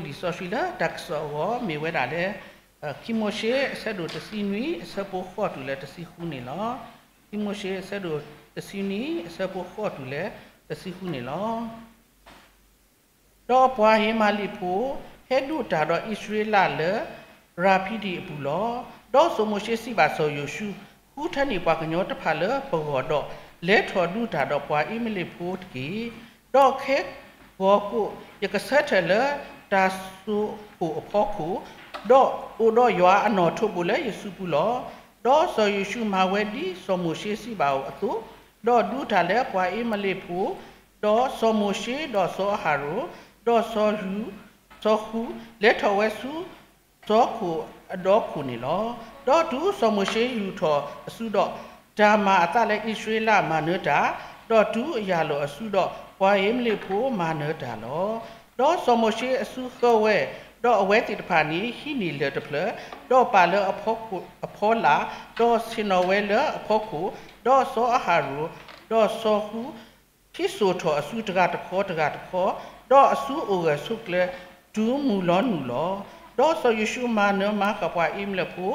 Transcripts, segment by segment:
လံာ်စီဆှံလၢတၢ်ကစီၣ်အဂီၢ် မ့ၢ်ဝဲဒၣ်လၢ ခံမိၤၡ့ အဆၢဒိၣ်တဆံနွံ အဆၢဖိဃိးတုၤလၢတဆံဃုန့ၣ်လီၤ. ခံမိၤၡ့ အဆၢဒိၣ်တဆံနွံ အဆၢဖိဃိးတုၤလၢတဆံဃုန့ၣ်လီၤ. ဒီးပှၤအံၤမၤလ့းဖိ ဟဲဒုးတၢ်ဒီးအံၣ်စရ့လးလၢ ရၤဖံဒံးအပူၤလီၤ. ဒီးစီၤမိၤၡ့စံးဘၣ်စီၤယိၤၡူး, ဃုထၢန့ၢ်ပှၤကညီတဖၣ်လၢပဂီၢ်ဒီး လဲၤထီၣ်ဒုးတၢ်ဒီးပှၤအံၤမၤလ့းဖိတက့ၢ်. ဒီးခဲဂီၤကိး ယကဆၢထၢၣ်လၢတၢ်စိာ်ခိၣ်အဖီခိၣ်, ဒီးအိၣ်ဒီးယွၤအနီၣ်ထိးဘိလၢယစုပူၤလီၤ. ဒီးစီၤယိၤၡူးမၤဝဲဒ်စီၤမိၤၡ့စံးဘၣ်အီၤအသိး, ဒီးဒုးတၢ်လၢပှၤအံၤမၤလ့းဖိ, ဒီးစီၤမိၤၡ့, ဒီးစီၤအၤဟရိၣ်, ဒီးစီၤယူၤ, စီၤဃူ, လဲၤထီၣ်ဝဲဆူ စီၤခိၣ်အဒီခိၣ်န့ၣ်လီၤ. ဒီးတုၤစီၤမိၤၡ့ယူာ်ထီၣ်အစုဒီး, တၢ်မၤအသးလၢအံၣ်စရ့လးမၤနၢၤတၢ်, ဒီးတုၤအယၢ်လီၤအစုဒီး, ပှၤအံၤမၤလ့းဖိမၤနၢၤတၢ်လီၤ. ဒီးစီၤမိၤၡ့အစုဃၢဝဲ, ဒီးအဝဲသ့ၣ်တဖၣ်န့ၣ် ဟံးန့ၢ်လၢၢ်တဖျၢၣ်, ဒီးပာ်လၢအဖီလာ်, ဒီးဆ့ၣ်နီၤဝဲလၢအဖီခိၣ်, ဒီးစီၤအၤဟရိၣ်, ဒီးစီၤဃူ ဟံးစိာ်ထီၣ်အစုတဂၤတခီတဂၤတခီ, ဒီးအစုအိၣ်ဂၢၢ်ဆိးကျၢၤတုၤမုၢ်လီၤနုာ်လီၤ. ဒီးစီၤယိၤၡူးမၤနၢၤမၤဃၣ်ပှၤအံၤမၤလ့းဖိ,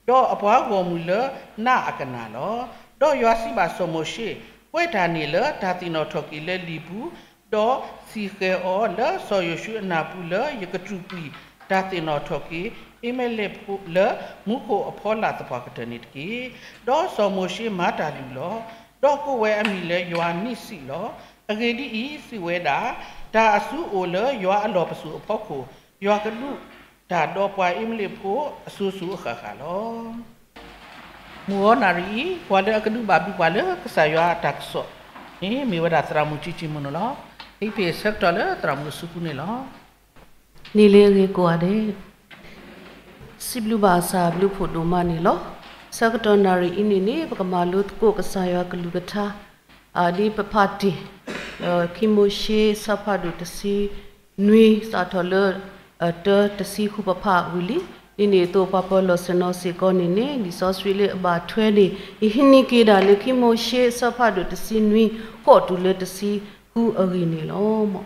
ဒီးအပှၤဂီၢ်မုၢ်လၢနးအကနၣ်လီၤ. ဒီးယွၤစံးဘၣ်စီၤမိၤၡ့, ကွဲးတၢ်န့ၣ်လၢတၢ်သ့ၣ်နီၣ်ထီၣ်က့ၤလၢလံာ်ပူၤ, ဒီးစံၣ်ဃဲၤအီၤလၢစီၤယိၤၡူအနၢ်ပူၤလၢယကတြူာ်ကွံာ်တၢ်သ့ၣ်နီၣ်ထီၣ်က့ၤ အံၤမၤလ့းဖိလၢမူခိၣ်အဖီလာ်သပှၢ်ကတၢၢ်န့ၣ်တက့ၢ်. ဒီးစီၤမိၤၡ့မၤတၢ်လုၢ်လီၤ, ဒီးကိးဝဲအမံၤလၢယွၤနံၣ်စံၣ်လီၤ. အဂ့ၢ်ဒ်အံၤ, စံးဝဲဒၣ်, တၢ်အစုအိၣ်လၢယွၤအလီၢ်ပစိာ်အဖီခိၣ်, ယွၤကဒုးတၢ်ဒီးပှၤအံၤမၤလ့းဖိအစိၤစိၤအဃၣ်ဃၣ်လီၤ. မုၢ်ဂီၤနၣ်ရံၣ်အံၤ ပှၤလၢအကဒုးဘၣ်ဘျုးပှၤလၢကစၢ်ယွၤအတၢ်ကစီၣ်န့ၣ် မ့ၢ်ဝဲဒၣ်သရၣ်မုၣ်ကံကံမုၢ်န့ၣ်လီၤ. ဟံးဖံးဆၢကတီၢ်လၢသရၣ်မုၣ်အစုပူၤန့ၣ်လီၤ. နံၤလၢအဂ့ၤကိးဂၤဒဲး, စံးဘျုးဘၣ်ကစၢ်အဘျုးဖးဒိၣ်မးန့ၣ်လီၤ. ဆၢကတီၢ်နၣ်ရံၣ်အံၤန့ၣ်န့ၣ် ပကမၤလိသကိးကစၢ်ယွၤကလုၢ်ကထါ ဒ်ပဖးတ့ၢ် ခံမိၤၡ့ အဆၢဖးဒိၣ်တဆံနွံ စးထီၣ်လၢ တၢ တဆံဃု ပဖးဝံၤလံ. ဒ်န့ၣ်အသိး ပှၤပၢၤလီၢ်ဆ့ၣ်နီၤစ့ၢ်ကီးန့ၣ်န့ၣ် လံာ်စီဆှံလၢအဘၣ်ထွဲန့ၣ် ယဟံးန့ၢ်က့ၤဒၣ်လၢခံမိၤၡ့ အဆၢဖးဒိၣ်တဆံနွံ ဃိးတုၤလၢတဆံဃုအဂ့ၢ်န့ၣ်လီၤ.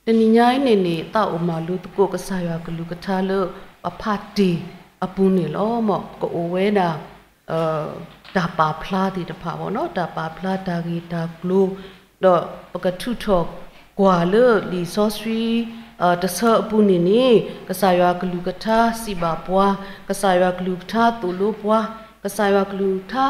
တနံၤညါအံၤန့ၣ်န့ၣ် သးအိၣ်မၤလိသကိးကစၢ်ယွၤကလုၢ်ကထါလၢ ပဖးတ့ၢ်အပူၤန့ၣ်လီၤ. မ်ပကအိၣ်ဝဲဒၣ် တၢ်ပာ်ဖျါသ့ၣ်တဖၣ်ဘၣ်နီၤ, တၢ်ပာ်ဖျါတၢ်ဂ့ၢ်တၢ်ကျိၤ, ဒီးပကထုးထီၣ်ကွၢ်လၢလံာ်စီဆှံ တဆၢအပူၤန့ၣ်န့ၣ် ကစၢ်ယွၤကလုၢ်ကထါစံးဘၣ်ပှၤ, ကစၢ်ယွၤကလုၢ်ကထါသိၣ်လိပှၤ, ကစၢ်ယွၤကလုၢ်ကထါ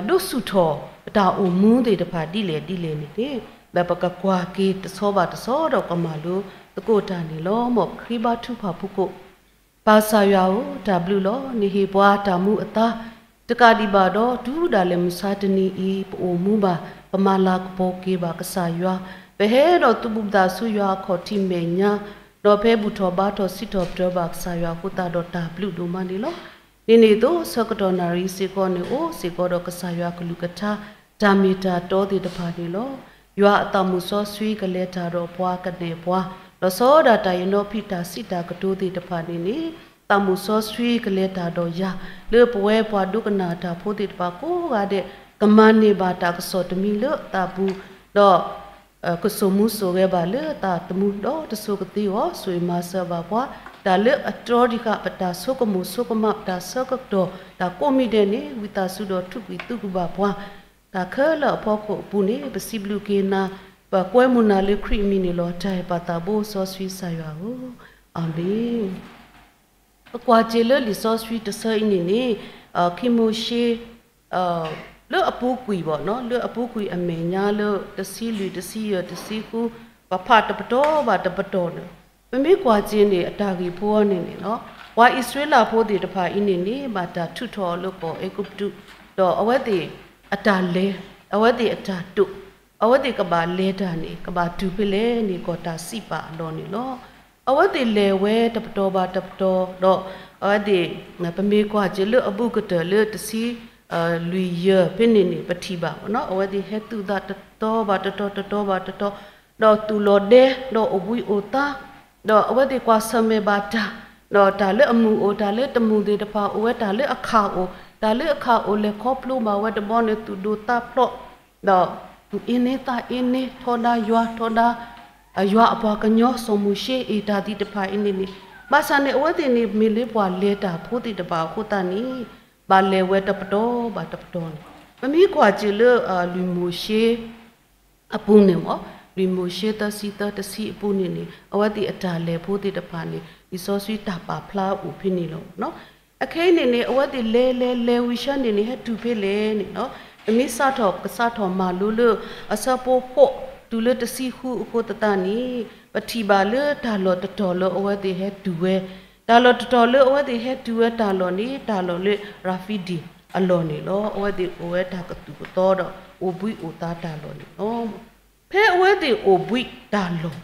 ဒိးဆူၣ်ထီၣ်ပတၢ်အိၣ်မူသ့ၣ်တဖၣ်ဒ်လဲၣ်ဒ်လဲၣ်န့ၣ်န့ၣ် ဒီးပကကွၢ်က့ၤတဆီဘၣ်တဆီဒီးကမၤလိသကိးတၢ်န့ၣ်လီၤ. မ်ပဃ့ဘါထုကဖၣ်ဖုၣ်ကိာ် ပၢ်ကစၢ်ယွၤဧၢ, တၢ်ဘျုးလီၤ. နဟ့ၣ်ပှၤတၢ်မူအသါ တကးဒံးဘၣ်ဒီး တုၤဒၣ်လဲာ်မုၢ်ဆါတနံၤအံၤ ပအိၣ်မူဘၣ်, ပမၤလၤကပီၤက့ၤဘၣ်ကစၢ်ယွၤ, ပဟဲဒီးသူၣ်ဘံၣ်သးဆူယွၤအခီၣ်ထံးမဲာ်ညါ, ဒီးပဟဲဘူၣ်ထီၣ်ဘါထီၣ်စံးထီၣ်ပတြၢၤဘၣ်ကစၢ်ယွၤအဃိသတးဒီးတၢ်ဘျုးဒိၣ်မးန့ၣ်လီၤ. ဒ်န့ၣ်အသိး ဆၢကတီၢ်နၣ်ရံၣ်စ့ၢ်ကီးန့ၣ် အိၣ်စ့ၢ်ကီးဒီးကစၢ်ယွၤကလုၢ်ကထါ တၢ်မ့ၢ်တၢ်တီသ့ၣ်တဖၣ်န့ၣ်လီၤ. ယွၤအသးမုၣ်စီဆှံကလဲၤတၢ်ဒီးပှၤကနဲၣ်ပှၤ, ဒီးစီၤဒၣ်တၢ်အံၤနီၣ်ဖံးတၢ်စံးတၢ်ကတိၤသ့ၣ်တဖၣ်န့ၣ်န့ၣ် သးမုၣ်စီဆှံကလဲၤတၢ်ဒီးယၤ, လၢပဝဲပှၤဒိကနၣ်တၢ်ဖိသ့ၣ်တဖၣ်ကိးဂၤဒဲး ကမၤန့ၢ်ဘၣ်တၢ်ကစီၣ်တမံၤလၢသးပူၤ, ဒီး ကစိာ်မူစိာ်ဂဲၤဘၣ်လၢသးသမူ, ဒီးတစိၤကသ့အီၤ, ဆိၣ်ဂ့ၤမၤစၢၤဘၣ်ပှၤ, တၢ်လၢအတြီတံာ်ဃာ်ပတၢ်ဆိကမိၣ်ဆိကမး ပတၢ်ဆၢကတီၢ် တၢ်ကိးမံၤဒဲးန့ၣ် ဝံသးစူၤဒီးထုးကွံာ်သုးကွံာ်ဘၣ်ပှၤ, တၢ်ခဲလၢာ်အဖီခိၣ်အပူၤန့ၣ် ပစံးဘျုးက့ၤနၤ, ပကွဲမုာ်နၤလၢခရံာ်အမံၤန့ၣ်လီၤ. တၢ်အဲၣ်ပၢ်သးဘိစီဆှံကစၢ်ယွၤဧၢ, အၤမ့ၣ်. ပကွၢ်က့ၤလၢလံာ်စီဆှံတဆၢအံၤန့ၣ်န့ၣ် ခံမိၤၡ့ လၢအပူၤကွံာ်ဘၣ်နီၤ, လၢအပူၤကွံာ်အမဲာ်ညါလၢတဆံလွံၢ် တဆံယဲၢ် တဆံဃု, ပဖးတပတီၢ်ဘၣ်တပတီၢ်န့ၣ်, ပမ့ၢ်ကွၢ်က့ၤန့ၣ် အတၢ်ဂ့ၢ်ဖိအံၤန့ၣ်န့ၣ်လီၤ. ပှၤအံၣ်စရ့လးဖိသ့ၣ်တဖၣ်အံၤန့ၣ်န့ၣ် ဘၣ်တၢ်ထုးထီၣ်အီၤလၢကီၢ်အဲၤကူပတူး, ဒီးအဝဲသ့ၣ်အတၢ်လဲၤ, အဝဲသ့ၣ်အတၢ်တိာ်, အဝဲသ့ၣ်ကဘၣ်လဲၤတၢ်န့ၣ် ကဘၣ်တုၤဖဲလဲၣ်န့ၣ် ကီၢ်တၢ်စံးပာ်အလီၢ်န့ၣ်လီၤ. အဝဲသ့ၣ်လဲၤဝဲတပတီၢ်ဘၣ်တပတီၢ်, ဒီးအဝဲသ့ၣ် ပမ့ၢ်ကွၢ်က့ၤလၢအဘူးကတၢၢ်လၢတဆံလွံၢ်ယဲၢ်ဖဲန့ၣ်န့ၣ် ပထံၣ်ဘၣ်နီၤ, အဝဲသ့ၣ်ဟဲသုးသးတတီၤဘၣ်တတီၤ တတီၤဘၣ်တတီၤ, ဒီးသူၣ်လီၤဒဲ ဒီးအိၣ်ဘှံးအိၣ်သါ, ဒီးအဝဲသ့ၣ်ကွၢ်ဆၢၣ်မဲာ်ဘၣ်တၢ်, ဒီးတၢ်လၢအမုာ်အိၣ် တၢ်လၢတမုာ်သ့ၣ်တဖၣ်အိၣ်ဝဲ, တၢ်လၢအခးအိၣ်, တၢ်လၢအခးအိၣ်လဲၤခီဖျိဘၣ်ဝဲတဘျီန့ၣ် သူၣ်ဒိၣ်သးဖျိး ဒီးသူၣ်အ့န့သးအ့န့ ထီဒါယွၤ ထီဒါ ယွၤအပှၤကညီစီၤမိၤၡ့အတၢ်သ့ၣ်တဖၣ်အံၤန့ၣ်န့ၣ်, ဘၣ်ဆၣ်န့ၣ် အဝဲသ့ၣ်န့ၣ် မ့ၢ်လၢပှၤလဲၤတၢ်ဖိသ့ၣ်တဖၣ်အဃိသတးန့ၣ် ဘၣ်လဲၤဝဲတပတီၢ်ဘၣ်တပတီၢ်န့ၣ်, ပမ့ၢ်ကွၢ်စၢၤလၢ လွံၢ်မိၤၡ့ အပူၤန့ၣ်မ့ၢ်, လွံၢ်မိၤၡ့သၢဆံသၢတဆံအပူၤန့ၣ်န့ၣ် အဝဲသ့ၣ်အတၢ်လဲၤဖိသ့ၣ်တဖၣ်န့ၣ် လံာ်စီဆှံတၢ်ပာ်ဖျါအိၣ်ဖဲန့ၣ်လီၤ. အခဲအံၤန့ၣ်န့ၣ် အဝဲသ့ၣ်လဲၤလဲၤလဲၤဝံၤဆၢန့ၣ်န့ၣ် ဟဲတုၤဖဲလဲၣ်န့ၣ်လီၤ. ပမ့ၢ်စးထီၣ် ပကစးထီၣ်မၤလိလၢ အဆၢဖိဃိးတုၤလၢတဆံဃုအဃိသတးန့ၣ် ပထံၣ်ဘၣ်လၢတၢ်လီၢ်တတီၤလၢအဝဲသ့ၣ်ဟဲတုၤဝဲ, တၢ်လီၢ်တတီၤလၢအဝဲသ့ၣ်ဟဲတုၤဝဲတၢ်လီၢ်န့ၣ် တၢ်လီၢ်လၢရၤဖံဒံၣ်အလီၢ်န့ၣ်လီၤ. အဝဲသ့ၣ်အိၣ်ဝဲတၢ်ကသူၣ်ကသီဒီး အိၣ်ဘှံးအိၣ်သါတၢ်လီၢ်န့ၣ်လီၤ. ဖဲအဝဲသ့ၣ်အိၣ်ဘှံးတၢ်လီၢ်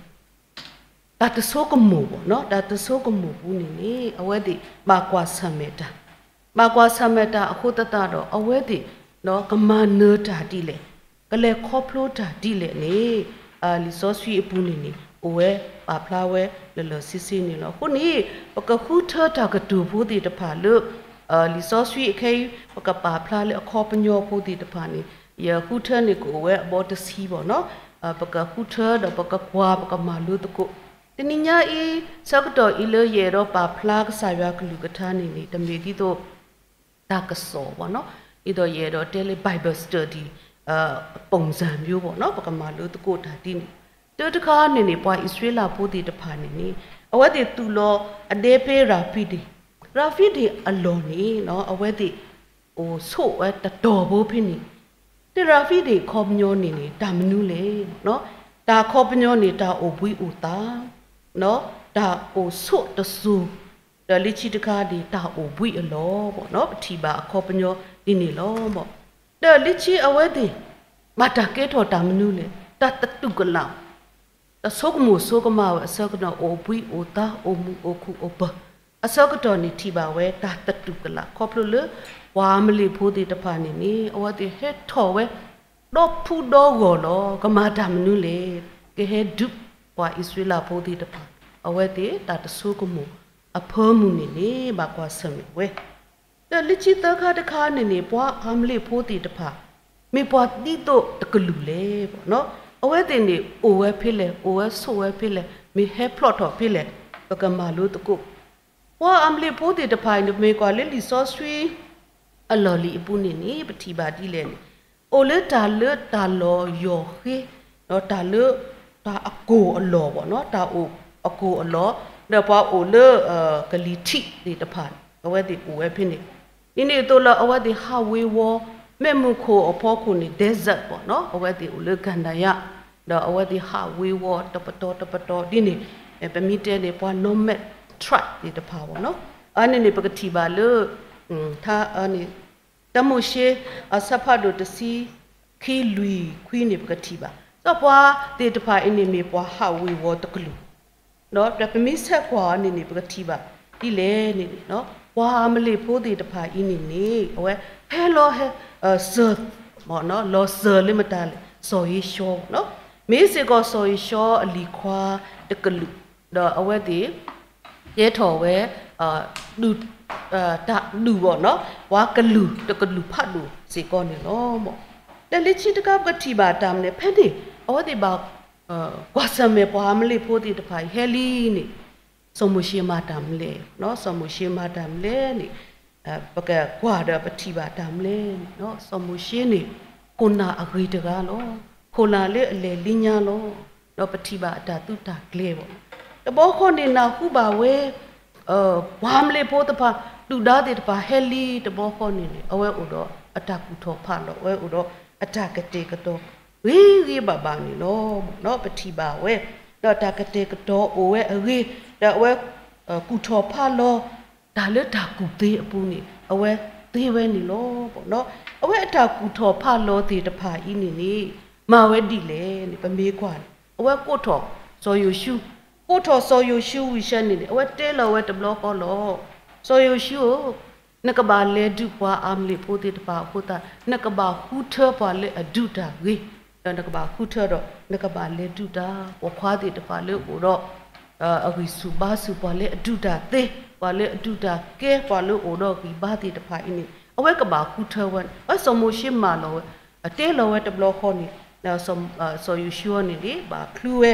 တၢ်တဆိကမိၣ်ဘၣ်နီၤ, တၢ်တဆိကမိၣ်ပူၤန့ၣ်န့ၣ် အဝဲသ့ၣ်ဘၣ်ကွၢ်ဆၢၣ်မဲာ်တၢ်, ဘၣ်ကွၢ်ဆၢၣ်မဲာ်တၢ်အဃိသတးဒီး အဝဲသ့ၣ်ကမၤနၢၤတၢ်ဒ်လဲၣ်, ကလဲၤခီဖျိတၢ်ဒ်လဲၣ်န့ၣ် လံာ်စီဆှံအပူၤန့ၣ်န့ၣ် အိၣ်ဝဲပာ်ဖျါဝဲလၢာ်လၢာ်ဆ့ဆ့န့ၣ်လီၤ. အဃိန့ၣ် ပကဃုထၢတၢ်ကတိၤဖိသ့ၣ်တဖၣ်လၢ လံာ်စီဆှံအခဲအံၤ ပကပာ်ဖျါလၢအခီပညီဖိသ့ၣ်တဖၣ်န့ၣ် ယဃုထၢန့ၣ်ကအိၣ်ဝဲအဘီတဆံဘၣ်နီၤ, ပကဃုထၢဒီးပကကွၢ်ပကမၤလိသကိး, တနံၤညါအံၤ ဆၢကတီၢ်အံၤလၢယအဲၣ်ဒိးပာ်ဖျါကစၢ်ယွၤကလုၢ်ကထါန့ၣ်န့ၣ် တမ့ၢ်ဒ်သိး တၢ်ကစီၣ်ဘၣ်နီၤ, ဒ်သိးယအဲၣ်ဒိးတဲလၢ Bible study အ ပုံစံမျိုးဘၣ်နီၤ, ပကမၤလိသကိးတၢ်ဒ်န့ၣ်, တၢ်တခါန့ၣ်န့ၣ် ပှၤအံၣ်စရ့လးဖိသ့ၣ်တဖၣ်န့ၣ်န့ၣ် အဝဲသ့ၣ်သူၣ်လီၤအဒဲဖဲရၤဖံဒံၣ်, ရၤဖံဒံၣ်အလီၢ်န့ၣ် အဝဲသ့ၣ် အိၣ်ဆိးဝဲတတီၤဖိဖဲန့ၣ်, တရၤဖံဒံၣ်အခီပညီန့ၣ်န့ၣ် တၢ်မနုၤလဲၣ်, တၢ်အခီပညီန့ၣ် တၢ်အိၣ်ဘှံးအိၣ်သါ, တၢ်အိၣ်ဆိးတစိၤ, ဒီးလၢခံတခါန့ၣ် တၢ်အိၣ်ဘှံးအလီၢ်ဘၣ်နီၤ, ပထံၣ်ဘၣ်အခီပညီဒ်န့ၣ်လီၤ. ဒီးလၢခံအဝဲသ့ၣ် ဘၣ်တၢ်ကဲထီၣ်တၢ်မနုၤလဲၣ်, တၢ်သတူၢ်ကလာ် တၢ်ဆိကမိၣ်ဆိကမးဝဲအဆၢကတီၢ် အိၣ်ဘှံးအိၣ်သါ အိၣ်မုာ်အိၣ်ခုၣ်အိၣ်ပၢၤ အဆၢကတီၢ်န့ၣ်ထံၣ်ဘၣ်ဝဲတၢ်သတူၢ်ကလာ် ခီဖျိလၢ ပှၤအၤမလ့းဖိသ့ၣ်တဖၣ်န့ၣ်န့ၣ် အဝဲသ့ၣ်ဟဲထီၣ်ဝဲ ဒီဖုဒီဂီၢ်လီၤ. ကမၤတၢ်မနုၤလဲၣ်, ကဟဲဒုးပှၤအံၣ်စရ့လးဖိသ့ၣ်တဖၣ်, အဝဲသ့ၣ်တၢ်တဆိကမိၣ်အဖၢမုၢ်န့ၣ်န့ၣ် ဘၣ်ကွၢ်ဆၢၣ်မဲာ်ဝဲ ဒီးလၢခံသၢခါတခါန့ၣ်န့ၣ် ပှၤအၤမလ့းဖိသ့ၣ်တဖၣ် မ့ၢ်ပှၤဒ်သိးတကလုာ်လဲၣ်ဘၣ်နီၤ, အဝဲသ့ၣ်န့ၣ် အိၣ်ဝဲဖဲလဲၣ်, အိၣ်ဝဲဆိးဝဲဖဲလဲၣ်, မ့ၢ်ဟဲဖျိးထီၣ်ဖဲလဲၣ်, ပကမၤလိသကိး, ပှၤအၤမလ့းဖိသ့ၣ်တဖၣ်အံၤန့ၣ် ပမ့ၢ်ကွၢ်လၢလံာ်စီဆှံ အလီၢ်လံၤအပူၤန့ၣ်န့ၣ် ပထံၣ်ဘၣ်ဒ်လဲၣ်န့ၣ်, အိၣ်လၢတၢ်လၢတၢ်လီၢ်ယီၢ်ဃ့, ဒီးတၢ်လၢ တၢ်အကိၢ်အလီၢ်ဘၣ်နီၤ, တၢ်အိၣ်အကိၢ်အလီၢ်, ဒီးပှၤအိၣ်လၢ ကလံၤထံးသ့ၣ်တဖၣ် အဝဲသ့ၣ်အိၣ်ဝဲဖဲန့ၣ်, ဒ်န့ၣ်အသိးလၢအဝဲသ့ၣ်ဟးဝ့ၤဝီၤ မ့ၢ်မုၢ်ခိၣ်အဖီခိၣ်န့ၣ် desert ဘၣ်နီၤ, အဝဲသ့ၣ်အိၣ်လၢကန္တာရ ဒီးအဝဲသ့ၣ်ဟးဝ့ၤဝီၤတပတီၢ်တပတီၢ်ဒ်န့ၣ်, ပမ့ၢ်တဲန့ၣ် ပှၤ nomad tribe သ့ၣ်တဖၣ်ဘၣ်နီၤ, အန့ၣ်န့ၣ် ပကထံၣ်ဘၣ်လၢ တၢ်မိၤၡ့ အဆၢဖးဒိၣ်တဆံခံလွံၢ်ခွံန့ၣ် ပကထံၣ်ဘၣ်, ဒီးပှၤသ့ၣ်တဖၣ်အံၤန့ၣ်မ့ၢ်ပှၤဟးဝ့ၤဝီၤတကလုာ်, ဒီးပမ့ၢ်ဆဲးကွၢ်အီၤန့ၣ်န့ၣ် ပကထံၣ်ဘၣ်ဒ်လဲၣ်န့ၣ်န့ၣ်, ပှၤအၤမလ့းဖိသ့ၣ်တဖၣ်အံၤန့ၣ်န့ၣ် အဝဲဟဲလီၤဟဲ စၢၤ လီၤစၢၤလၢမတၤလဲၣ်, စီၤဧ့ၡီၤ, မ့ၢ်စ့ၢ်ကီးစီၤဧ့ၡီၤအလံၤခွါတကလုာ်, ဒီးအဝဲသ့ၣ် ကဲထီၣ်ဝဲ တၢ်ဒုးဘၣ်နီၤ, ပှၤကလုာ်တကလုာ်ဖးဒိၣ်စ့ၢ်ကီးန့ၣ်လီၤ. ဒီးလၢခံတခါပကထံၣ်ဘၣ်တၢ်မနုၤလဲၣ်, ဖဲန့ၣ် အဝဲသ့ၣ်ဘၣ် ကွၢ်ဆၢၣ်မဲာ်ပှၤအၤမလ့းဖိသ့ၣ်တဖၣ်အံၤ ဟဲလံန့ၣ် စီၤမိၤၡ့မၤတၢ်မနုၤလဲၣ်, စီၤမိၤၡ့မၤတၢ်မနုၤလဲၣ်န့ၣ် ပကကွၢ်ဒီးပထံၣ်ဘၣ်တၢ်မနုၤလဲၣ်န့ၣ်, စီၤမိၤၡ့န့ၣ် ခိၣ်နၢ်အဂ့ၤတဂၤလီၤ. ခိၣ်နၢ်လၢအလဲၤလၢညါလီၤ. ဒီးပထံၣ်ဘၣ်အတၢ်သုးတၢ်ကျဲၤဘၣ်. တဘျီဃီန့ၣ် နၢ်ဟူဘၣ်ဝဲ ပှၤအၤမလ့းဖိတဖၣ် ဒုၣ်ဒါသ့ၣ်တဖၣ်ဟဲလံတဘျီဃီန့ၣ်န့ၣ် အဝဲအိၣ်ဒီးအတၢ်ကူၣ်ထီၣ်ဖးလီၤ, အဝဲအိၣ်ဒီးအတၢ်ကတဲာ်ကတီၤ ဂ့ၤဂ့ၤဘၣ်ဘၣ်န့ၣ်လီၤ. ပထံၣ်ဘၣ်ဝဲ ဒီးတၢ်ကတဲာ်ကတီၤအိၣ်ဝဲအဂ့ၤ, ဒီးအဝဲ ကူၣ်ထီၣ်ဖးလီၤ တၢ်လၢတၢ်ကူၣ်သ့အပူၤန့ၣ် အဝဲသ့ဝဲန့ၣ်လီၤ. အဝဲအတၢ်ကူၣ်ထီၣ်ဖးလီၤသ့ၣ်တဖၣ်အံၤန့ၣ်န့ၣ် မၤဝဲဒ်လဲၣ်န့ၣ် ပမ့ၢ်ကွၢ်န့ၣ် အဝဲကိးထီၣ်စီၤယိၤၡူ, ကိးထီၣ်စီၤယိၤၡူဝံၤဆၢန့ၣ်န့ၣ် အဝဲတဲလီၤဝဲတဘျီဃီလီၤ. စီၤယိၤၡူဧၢ, နကဘၣ်လဲၤဒုးပှၤအၤမလ့းဖိသ့ၣ်တဖၣ်အဃိသတး နကဘၣ်ဃုထၢပှၤလၢအဒုးတၢ်ဂ့ၤ, ဒီးနကဘၣ်ဃုထၢဒီး နကဘၣ်လဲၤဒုးတၢ်ပိာ်ခွါသ့ၣ်တဖၣ်လၢအိၣ်ဒီး အဂံၢ်ဆူၣ်ဘါဆူၣ်, ပှၤလၢအဒုးတၢ်သ့, ပှၤလၢအဒုးတၢ်ကဲ, ပှၤလၢအိၣ်ဒီးဂံၢ်ဘါသ့ၣ်တဖၣ်အံၤန့ၣ် အဝဲကဘၣ်ဃုထၢဝဲ, အစီၤမိၤၡ့မၤလီၤဝဲ, အတဲလီၤဝဲတဘျီဃီန့ၣ် စီၤယိၤၡူန့ၣ်န့ၣ် ဘၣ်ချုဝဲ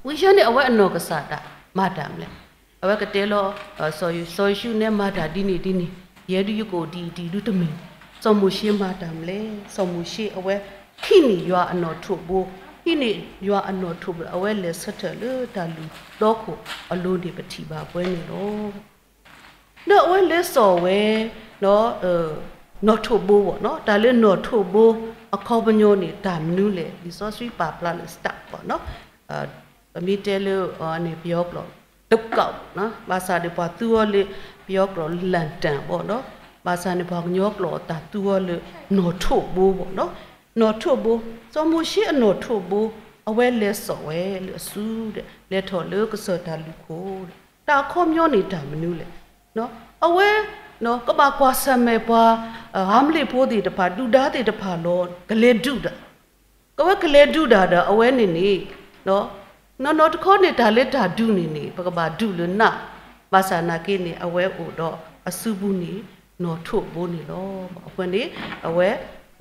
ဝံယၡါန့ၣ် အဝဲအနီၢ်ကစၢ်တၢ်မၤတၢ်မနုၤလဲၣ်. အဝဲကတဲလီၤ စီၤယိၤ စီၤယိၤၡူန့ၣ်မၤတၢ်ဒ်န့ၣ်ဒ်န့ၣ်, ယဲဒုးယကအိၣ်ဒ်အံၤဒ်အံၤဒုးတမ့ၢ်. စီၤမိၤၡ့မၤတၢ်မနုၤလဲၣ်. စီၤမိၤၡ့အဝဲ ဟံးန့ၢ်ယွၤအနီၣ်ထိးဘိ, ဟံးန့ၢ်ယွၤအနီၣ်ထိးဘိ အဝဲလဲၤဆၢထၢၣ်လၢတၢ်လုၢ်ဒီခိၣ်အလိၤန့ၣ် ပထံၣ်ဘၣ်ပှဲၤန့ၣ်လီၤ. ဒီးအဝဲလဲၤစိာ်ဝဲ နီၣ်ထိးဘိဘၣ်နီၤ, တၢ်လၢနီၣ်ထိးဘိ အခီပညီန့ၣ် တၢ်မနုၤလဲၣ်. လံာ်စီဆှံပာ်ဖျါလၢ staff ဘၣ်နီၤ, ပမ့ၢ်တဲလၢန့ၣ် ပယီၤကျိာ် တုးကီး ဘၣ်ဆၣ်န့ၣ် ပှၤသူအီၤလၢ ပယီၤကျိာ် လၣ်တၢၣ်ဘၣ်နီၤ, ဘၣ်ဆၣ်န့ၣ် ပှၤကညီကျိာ်တၢ်သူအီၤလၢ နီၣ်ထိးဘိဘၣ်နီၤ, နီၣ်ထိးဘိ, စီၤမိၤၡ့အနီၣ်ထိးဘိ အဝဲလဲၤစိာ်ဝဲလၢအစုဒီး လဲၤထီၣ်လၢကစၢၢ်တၢ်လုၢ်ခိၣ်ဒီး တၢ်အခီပညီန့ၣ်တၢ်မနုၤလဲၣ်. အဝဲ ကဘၣ်ကွၢ်ဆၢၣ်မဲာ်ပှၤ အၤမလိၣ်ဖိသ့ၣ်တဖၣ် ဒုၣ်ဒါသ့ၣ်တဖၣ်လီၤ ကလဲၤဒုးတၢ်, ကဝဲကလဲၤဒုးတၢ်ဒီး အဝဲန့ၣ်န့ၣ် နီၢ်နီၢ်တခီန့ၣ် တၢ်လၢတၢ်ဒုးန့ၣ်န့ၣ် ပကဘၣ်ဒုးလၢနး, ဘၣ်ဆၣ်နာ်က့န့ၣ် အဝဲအိၣ်ဒီးအစုပူၤန့ၣ် နီၣ်ထိးဘိန့ၣ်လီၤ. အဃိန့ၣ် အဝဲ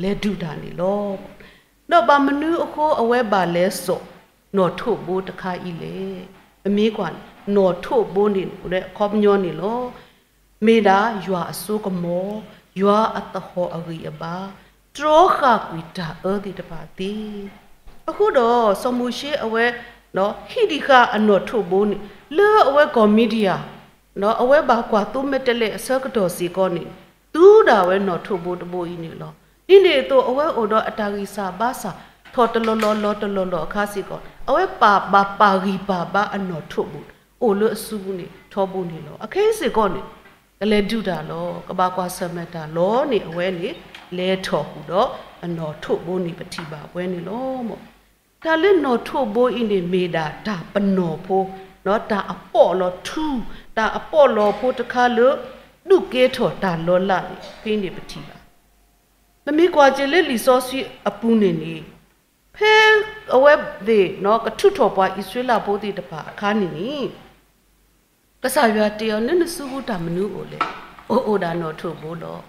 လဲၤဒုးတၢ်န့ၣ်လီၤ. ဒီးဘၣ်မနုၤအဃိ အဝဲဘၣ်လဲၤစိာ် နီၣ်ထိးဘိတခါအံၤလဲၣ်. ပမ့ၢ်ကွၢ်န့ၣ် နီၣ်ထိးဘိန့ၣ် အခီပညီန့ၣ်လီၤ. မ့ၢ်ဒၣ်ယွၤအစိကမီၤ, ယွၤအသဟီၣ်အဂံၢ်အဘါ, တြီဃာ်ကွံာ်တၢ်အၢသ့ၣ်တဖၣ်သ့. အဃိဒီး စီၤမိၤၡ့အဝဲ ဟံးဒံးဃာ်အနီၣ်ထိးဘိန့ၣ် လၢအဝဲကီၢ်မံၤဒယၣ် အဝဲဘၣ်ကွၢ်သိမဲာ်တဲးလဲးအဆၢကတီၢ်စ့ၢ်ကီးန့ၣ် သူဒၣ်ဝဲနီၣ်ထိးဘိတဘိအံၤန့ၣ်လီၤ. ဒ်န့ၣ်အသိး အဝဲအိၣ်ဒီးအတၢ်ဂံၢ်စၢ်ဘါစၢ် ထီၣ်တလီၢ်လီၢ်လီၤတလီၢ်လီၢ်အခါစ့ၢ်ကီး အဝဲပာ်ဘၣ်ပာ်ဂံၢ်ပာ်ဘါအနီၣ်ထိးဘိ အိၣ်လၢအစုပူၤန့ၣ်ထီဘိန့ၣ်လီၤ. အခဲအံၤစ့ၢ်ကီးန့ၣ် ကလဲၤဒုးတၢ်လီၤ, ကဘၣ်ကွၢ်ဆၢၣ်မဲာ်တၢ်လီၤန့ၣ် အဝဲန့ၣ် လဲၤထီၣ်ဃုာ်ဒီးအနီၣ်ထိးဘိန့ၣ် ပထံၣ်ဘၣ်ပှဲၤန့ၣ်လီၤ. တၢ်လၢနီၣ်ထိးဘိအံၤန့ၣ် မ့ၢ်ဒၣ်တၢ်ပနီၣ်ဖိ, တၢ်အပီးလီၤထူ, တၢ်အပီးလီၤဖိတခါလၢ ဒုးကဲထီၣ်တၢ်လီၤလးန့ၣ် ဖဲန့ၣ်ပထံၣ်ဘၣ်. ပမ့ၢ်ကွၢ်က့ၤလၢလံာ်စီဆှံအပူၤန့ၣ်န့ၣ် ဖဲအဝဲသ့ၣ် ကထုးထီၣ်ပှၤအံၣ်စရ့လးဖိသ့ၣ်တဖၣ်အခါန့ၣ်န့ၣ် ကစၢ်ယွၤတဲအီၤ နနစုပူၤတၢ်မနုၤအိၣ်လဲၣ်. အိၣ်အိၣ်ဒၣ်နီၣ်ထိးဘိလီၤ.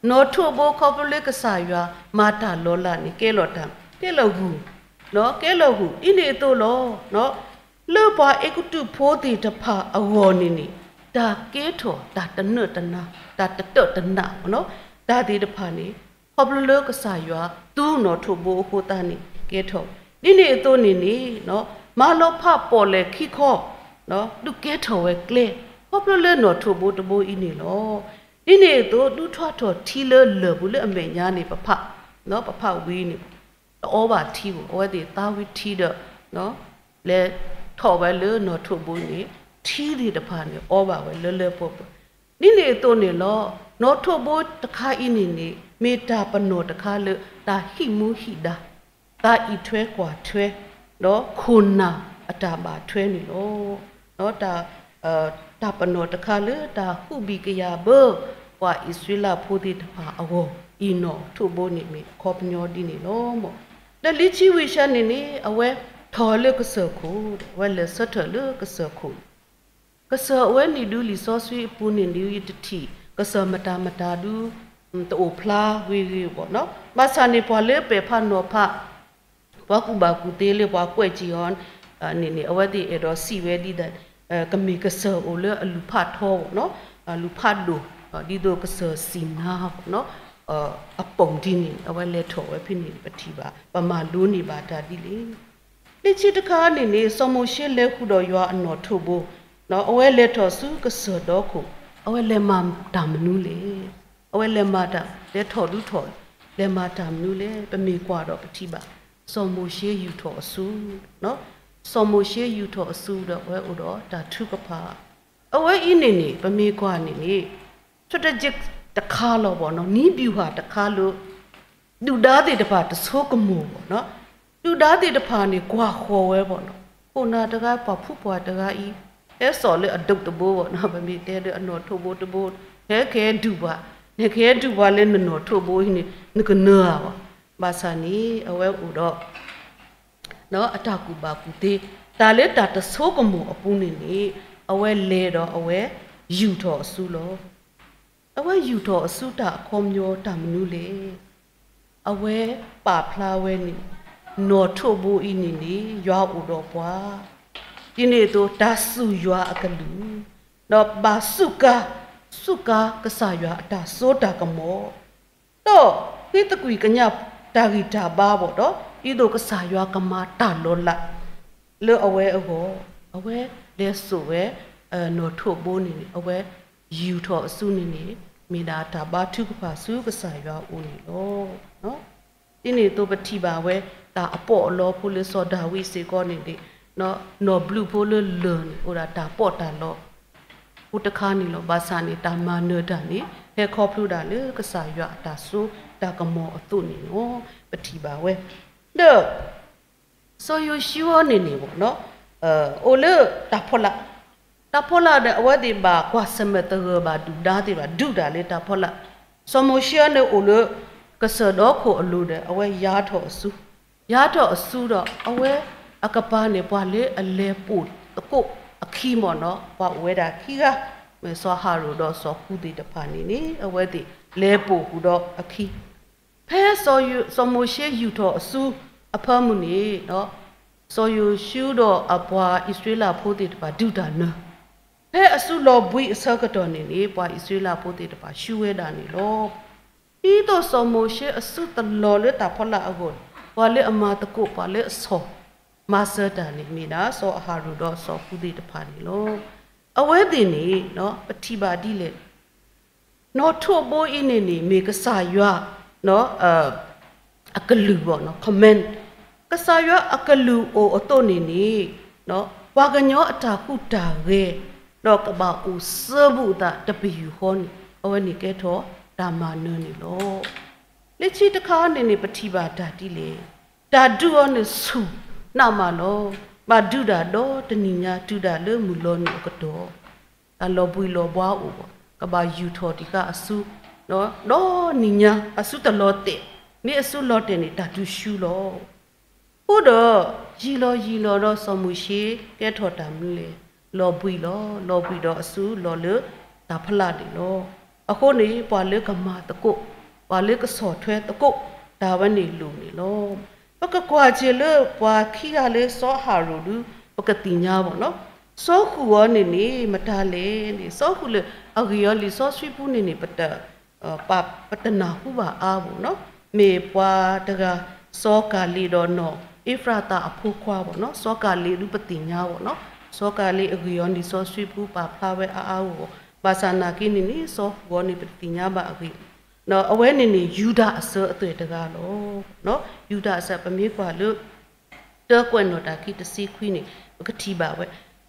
နီၣ်ထိးဘိခီဖျိလၢကစၢ်ယွၤမၤတၢ်လီၤလးန့ၣ် ကဲလီၤတၢ် ကဲလီၤဂုၢ်, ကဲလီၤဂုၢ် ဒ်န့ၣ်အသိးလီၤ. လၢပှၤအဲၤကူပတူးဖိသ့ၣ်တဖၣ်အဂီၢ်န့ၣ်န့ၣ် တၢ်ကဲထီၣ်တၢ်တနၢၣ်တနါ, တၢ်တတၢၣ်တနး တၢ်သ့ၣ်တဖၣ်န့ၣ် ခီဖျိလၢကစၢ်ယွၤသူနီၣ်ထိးဘိအဃိသတးန့ၣ် ကဲထီၣ်, ဒ်န့ၣ်အသိးန့ၣ်န့ၣ် မၤလီၤဖးပီၣ်လဲၣ်ခံခီ ဒုးကဲထီၣ်ဝဲကျဲ ခီဖျိလၢနီၣ်ထိးဘိတဘိအံၤန့ၣ်လီၤ. ဒ်န့ၣ်အသိး ဒုးထွါထီၣ်ထံလၢလၢၢ်ပူၤလၢအမဲာ်ညါန့ၣ် ပဖး, ပဖးဝံၤန့ၣ် တအီဘၣ်ထံဘၣ်, အဝဲသ့ၣ်သါဝံၤထံဒီး လဲၤထီၣ်ဝဲလၢနီၣ်ထိးဘိန့ၣ် ထံသ့ၣ်တဖၣ်န့ၣ် အီဘၣ်ဝဲလၢလၢပှဲၤပှဲၤ. ဒ်န့ၣ်အသိးန့ၣ်လီၤ. နီၣ်ထိးဘိတခါအံၤန့ၣ်န့ၣ် မ့ၢ်တၢ်ပနီၣ်တခါလၢတၢ်ဟံးမူဟံးဒါ, တၢ်အံးထွဲကွၢ်ထွဲ ဒီးခိၣ်နၢ်အတၢ်ဘၣ်ထွဲန့ၣ်လီၤ. တၢ်, တၢ်ပနီၣ်တခါလၢတၢ်ဟုၣ်ဘံၣ်ကယၤဘၢ ပှၤအံၣ်စရ့လးဖိသ့ၣ်တဖၣ်အဂီၢ် အံၤနီၣ်ထိးဘိန့ၣ်မ့ၢ်အခီပညီဒ်န့ၣ်လီၤ. ဒီးလံာ်ဆံးဝံၡါန့ၣ်န့ၣ် အဝဲထီၣ်လၢကစၢၢ်ခိၣ်, အဝဲလဲၤဆၢထၢၣ်လၢကစၢၢ်ခိၣ် ကစၢၢ်အဝဲန့ၣ်ဒုးလံာ်စီဆှံအပူၤန့ၣ်ဒုး ယတထံၣ် ကစၢၢ်မတၤမတၤဒုး တအိၣ်ဖျါဂ့ၤဂ့ၤဘၣ်နီၤ. ဘၣ်ဆၣ်န့ၣ် ပှၤလၢပဲာ်ဖးနီၤဖး ပှၤကူၣ်ဘၣ်ကူၣ်သ့လၢပှၤကွဲးကံအီၤန့ၣ်န့ၣ် အဝဲသ့ၣ်အဲၣ်ဒိးစံးဝဲဒ်လဲၣ်, ကမ့ၢ်ကစၢၢ်အိၣ်လၢအလူၤဖးထီဘၣ်နီၤ, အလူၤဖးဒိၣ်, ဒ်သိးကစၢၢ်စံၣ်နါဘၣ်နီၤ, အပိာ်ဒ်န့ၣ် အဝဲလဲၤထီၣ်ဝဲဖဲန့ၣ် ပထံၣ်ဘၣ် ပမၤလိန့ၢ်ဘၣ်တၢ်ဒ်လဲၣ်. လံာ်ဆံးတခါန့ၣ်န့ၣ် စီၤမိၤၡ့လဲၤဃုာ်ဒီးယွၤအနီၣ်ထိးဘိ, အဝဲလဲၤထီၣ်ဆူကစၢၢ်ဒီခိၣ်, အဝဲလဲၤမၤတၢ်မနုၤလဲၣ်. အဝဲလဲၤမၤတၢ် လဲၤထီၣ်ဒုးထီၣ် လဲၤမၤတၢ်မနုၤလဲၣ်. ပမ့ၢ်ကွၢ်ဒီးပထံၣ်ဘၣ် စီၤမိၤၡ့ယူာ်ထီၣ်အစု, စီၤမိၤၡ့ယူာ်ထီၣ်အစုဒီးအဝဲအိၣ်ဒီးတၢ်ထုကဖၣ်, အဝဲအံၤန့ၣ်န့ၣ် ပမ့ၢ်ကွၢ်န့ၣ်န့ၣ် strategy တခါလီၤဘၣ်နီၤ, နည်းဗျူဟာ တခါလၢ ဒုၣ်ဒါသ့ၣ်တဖၣ်တဆိကမိၣ်ဘၣ်နီၤ, ဒုၣ်ဒါသ့ၣ်တဖၣ်န့ၣ် ကွၢ်ဃီၤဝဲဘၣ်နီၤ, ခိၣ်နၢ်တဂၤ ပှၤဖုပှၢ်တဂၤအံၤ ဟဲစိာ်လၢအဒိးတဘိဘၣ်နီၤ, ပမ့ၢ်တဲဒီးအနီၣ်ထိးဘိတဘိ, ဟဲကဟဲဒုးပှၤ, နကဟဲဒုးပှၤလၢနနီၣ်ထိးဘိအံၤန့ၣ် နကနၢၤဧါဘၣ်. ဘၣ်ဆၣ်န့ၣ် အဝဲအိၣ်ဒီး အတၢ်ကူၣ်ဘၣ်ကူၣ်သ့, တၢ်လၢတၢ်တဆိကမိၣ်အပူၤန့ၣ်န့ၣ် အဝဲလဲၤဒီးအဝဲ ယူာ်ထီၣ်အစုလီၤ. အဝဲယူာ်ထီၣ်အစုတၢ်အခီပညီတၢ်မနုၤလဲၣ်. အဝဲပာ်ဖျါဝဲန့ၣ် နီၣ်ထိးဘိအံၤန့ၣ်န့ၣ် ယွၤအိၣ်ဒီးပှၤ, ဒ်န့ၣ်အသိးတၢ်စူၢ်ယွၤအကလုၢ်, ဒီးဘၣ်စူးကါ, စူးကါကစၢ်ယွၤအတၢ်စိတၢ်ကမီၤ, ဒီးဃ့သကွံၢ်ကညးတၢ်ဂံၢ်တၢ်ဘါဘၣ်ဒီး ဒ်သိးကစၢ်ယွၤကမၤတၢ်လီၤလး လၢအဝဲအဂီၢ်, အဝဲလဲၤစိာ်ဝဲ နီၣ်ထိးဘိန့ၣ်န့ၣ် အဝဲယူာ်ထီၣ်အစုန့ၣ်န့ၣ် မ့ၢ်ဒၣ်တၢ်ဘါထုကဖၣ်ဆူကစၢ်ယွၤအအိၣ်န့ၣ်လီၤ. ဒ်န့ၣ်အသိးပထံၣ်ဘၣ်ဝဲ တၢ်အပီးအလီဖိလၢစီၤဒၤဝံးစ့ၢ်ကီးန့ၣ်န့ၣ် နီၣ်ဘျုးဖိလၢလၢၢ်န့ၣ် အိၣ်ဒၣ်တၢ်ပီးတၢ်လီ ဖိတခါန့ၣ်လီၤ. ဘၣ်ဆၣ်န့ၣ် တၢ်မၤနၢၤတၢ်န့ၣ် ဟဲခီဖျိဒၣ်လၢကစၢ်ယွၤအတၢ်စိတၢ်ကမီၤအသိးန့ၣ်လီၤ. ပထံၣ်ဘၣ်ဝဲ ဒီး စီၤယိၤၡူအံၤန့ၣ်န့ၣ် အိၣ်လၢတၢ်ဖီလာ်, တၢ်ဖီလာ်ဒီး အဝဲသ့ၣ်ဘၣ်ကွၢ်ဆၢၣ်မဲာ်သဂၢၢ်ဘၣ်ဒုၣ်ဒါသ့ၣ်တဖၣ် ဒုးတၢ်လၢတၢ်ဖီလာ်, စီၤမိၤၡ့အံၤန့ၣ်အိၣ်လၢ ကစၢၢ်ဒီခိၣ်အလိၤဒီး အဝဲယါထီၣ်အစု, ယါထီၣ်အစုဒီး အဝဲအကပၤန့ၣ် ပှၤလၢအလဲၤပိာ်သကိးအခံမ့ၢ်နီၤ ပှၤအိၣ်ဝဲဒၣ်ခံဂၤ, မ့ၢ်စီၤအၤဟရိၣ်ဒီးစီၤဃူသ့ၣ်တဖၣ်န့ၣ်န့ၣ် အဝဲသ့ၣ်လဲၤပိာ်ဃုာ်ဒီးအခံ ဖဲစီၤမိၤၡ့ယူာ်ထီၣ်အစုအဖၢမုၢ်န့ၣ် စီၤယိၤၡူဒီးအပှၤအံၣ်စရ့လးဖိသ့ၣ်တဖၣ်ဒုးတၢ်နၢၤ, ဖဲအစုလီၤဘှံးအဆၢကတီၢ်န့ၣ်န့ၣ် ပှၤအံၣ်စရ့လးဖိသ့ၣ်တဖၣ်ဆူဝဲဒၣ်န့ၣ်လီၤ. ဒ်သိးစီၤမိၤၡ့အစုတလီၤလၢတၢ်ဖီလာ်အဂီၢ်န့ၣ် ပှၤလၢအမၤသကိး ပှၤလၢအဆီၣ်မၤစၢၤတၢ်န့ၣ် မ့ၢ်ဒၣ်စီၤအၤဟရိၣ်ဒီးစီၤဃူသ့ၣ်တဖၣ်န့ၣ်လီၤ. အဝဲသ့ၣ်န့ၣ် ပထံၣ်ဘၣ်ဒ်လဲၣ် နီၣ်ထိးဘိအံၤန့ၣ်န့ၣ် မ့ၢ်ကစၢ်ယွၤ အကလုၢ်ဘၣ်နီၤ command, ကစၢ်ယွၤအကလုၢ်အိၣ်အသိးန့ၣ်န့ၣ် ပှၤကညီအတၢ်ဟူးတၢ်ဂဲၤ ဒီးကဘၣ်အိၣ်စၢဘူးအသးတပယူာ်ဃီန့ၣ် အဝဲန့ၣ်ကဲထီၣ်တၢ်မၤနၢၤန့ၣ်လီၤ. လၢခံတခါန့ၣ်န့ၣ် ပထံၣ်ဘၣ်တၢ်ဒ်လဲၣ်, တၢ်ဒုးအီၤန့ၣ်ဆူၣ်နးမးလီၤ. ဘၣ်ဒုးတၢ်ဒီတနံၤညါ တုၤဒၣ်လၢမုၢ်လီၤနုာ်အကတီၢ် တၢ်လီၤဘှံးလီၤဘှါအိၣ်ဘၣ်, ကဘၣ်ယူာ်ထီၣ်တံၢ်ဃာ်အစု, ဒီနံၤညါအစုတလီၤတဲာ်, မ့ၢ်အစုလီၤတဲာ်န့ၣ် တၢ်ဒုးဆူလီၤ. အဃိဒီး ယံာ်လီၤယံာ်လီၤဒီးစီၤမိၤၡ့ ကဲထီၣ်တၢ်မနုၤလဲၣ်, လီၤဘှံးလီၤ, လီၤဘှံးဒီးအစုလီၤလၢတၢ်ဖီလာ်န့ၣ်လီၤ. အဃိန့ၣ် ပှၤလၢကမၤသကိး, ပှၤလၢကဆီၣ်ထွဲသကိး တၢ်ဝဲန့ၣ်လိၣ်န့ၣ်လီၤ. ပကကွၢ်က့ၤလၢပှၤခံဂၤလၢစီၤအၤဟရိၣ်ဒု ပကသ့ၣ်ညါဘၣ်နီၤ. စီၤဃုာ်အီၤန့ၣ်န့ၣ် မတၤလဲၣ်န့ၣ် စီၤဃုာ်လၢအဂ့ၢ်အီၤလံာ်စီဆှံပူၤန့ၣ်န့ၣ် ပတ ပတနၢ်ဟူဘၣ်အါဘၣ်နီၤ. မ့ၢ်ပှၤတဂၤ စီၤကၤလ့းဒီးနီၢ်အ့ဖရးသးအဖိခွါဘၣ်နီၤ. စီၤကၤလ့းဒုပသ့ၣ်ညါဘၣ်နီၤ. စီၤကၤလ့းအဂ့ၢ်အီၤန့ၣ် လံာ်စီဆှံပူၤပာ်ဖျါဝဲအါအါဂီၢ်ဂီၢ်, ဘၣ်ဆၣ်နာ်က့န့ၣ်န့ၣ် စီၤဃုာ်အီၤန့ၣ် ပတသ့ၣ်ညါဘၣ်အဂ့ၢ် အဝဲန့ၣ်န့ၣ် ယူဒၤအစၢၤအသွဲၣ်တဂၤလီၤ. ယူဒၤအစၢၤ ပမ့ၢ်ကွၢ်လၢ တၢကွဲးနီၣ်တၢ်ခံတဆံခွံန့ၣ် ပကထံၣ်ဘၣ်ဝဲ.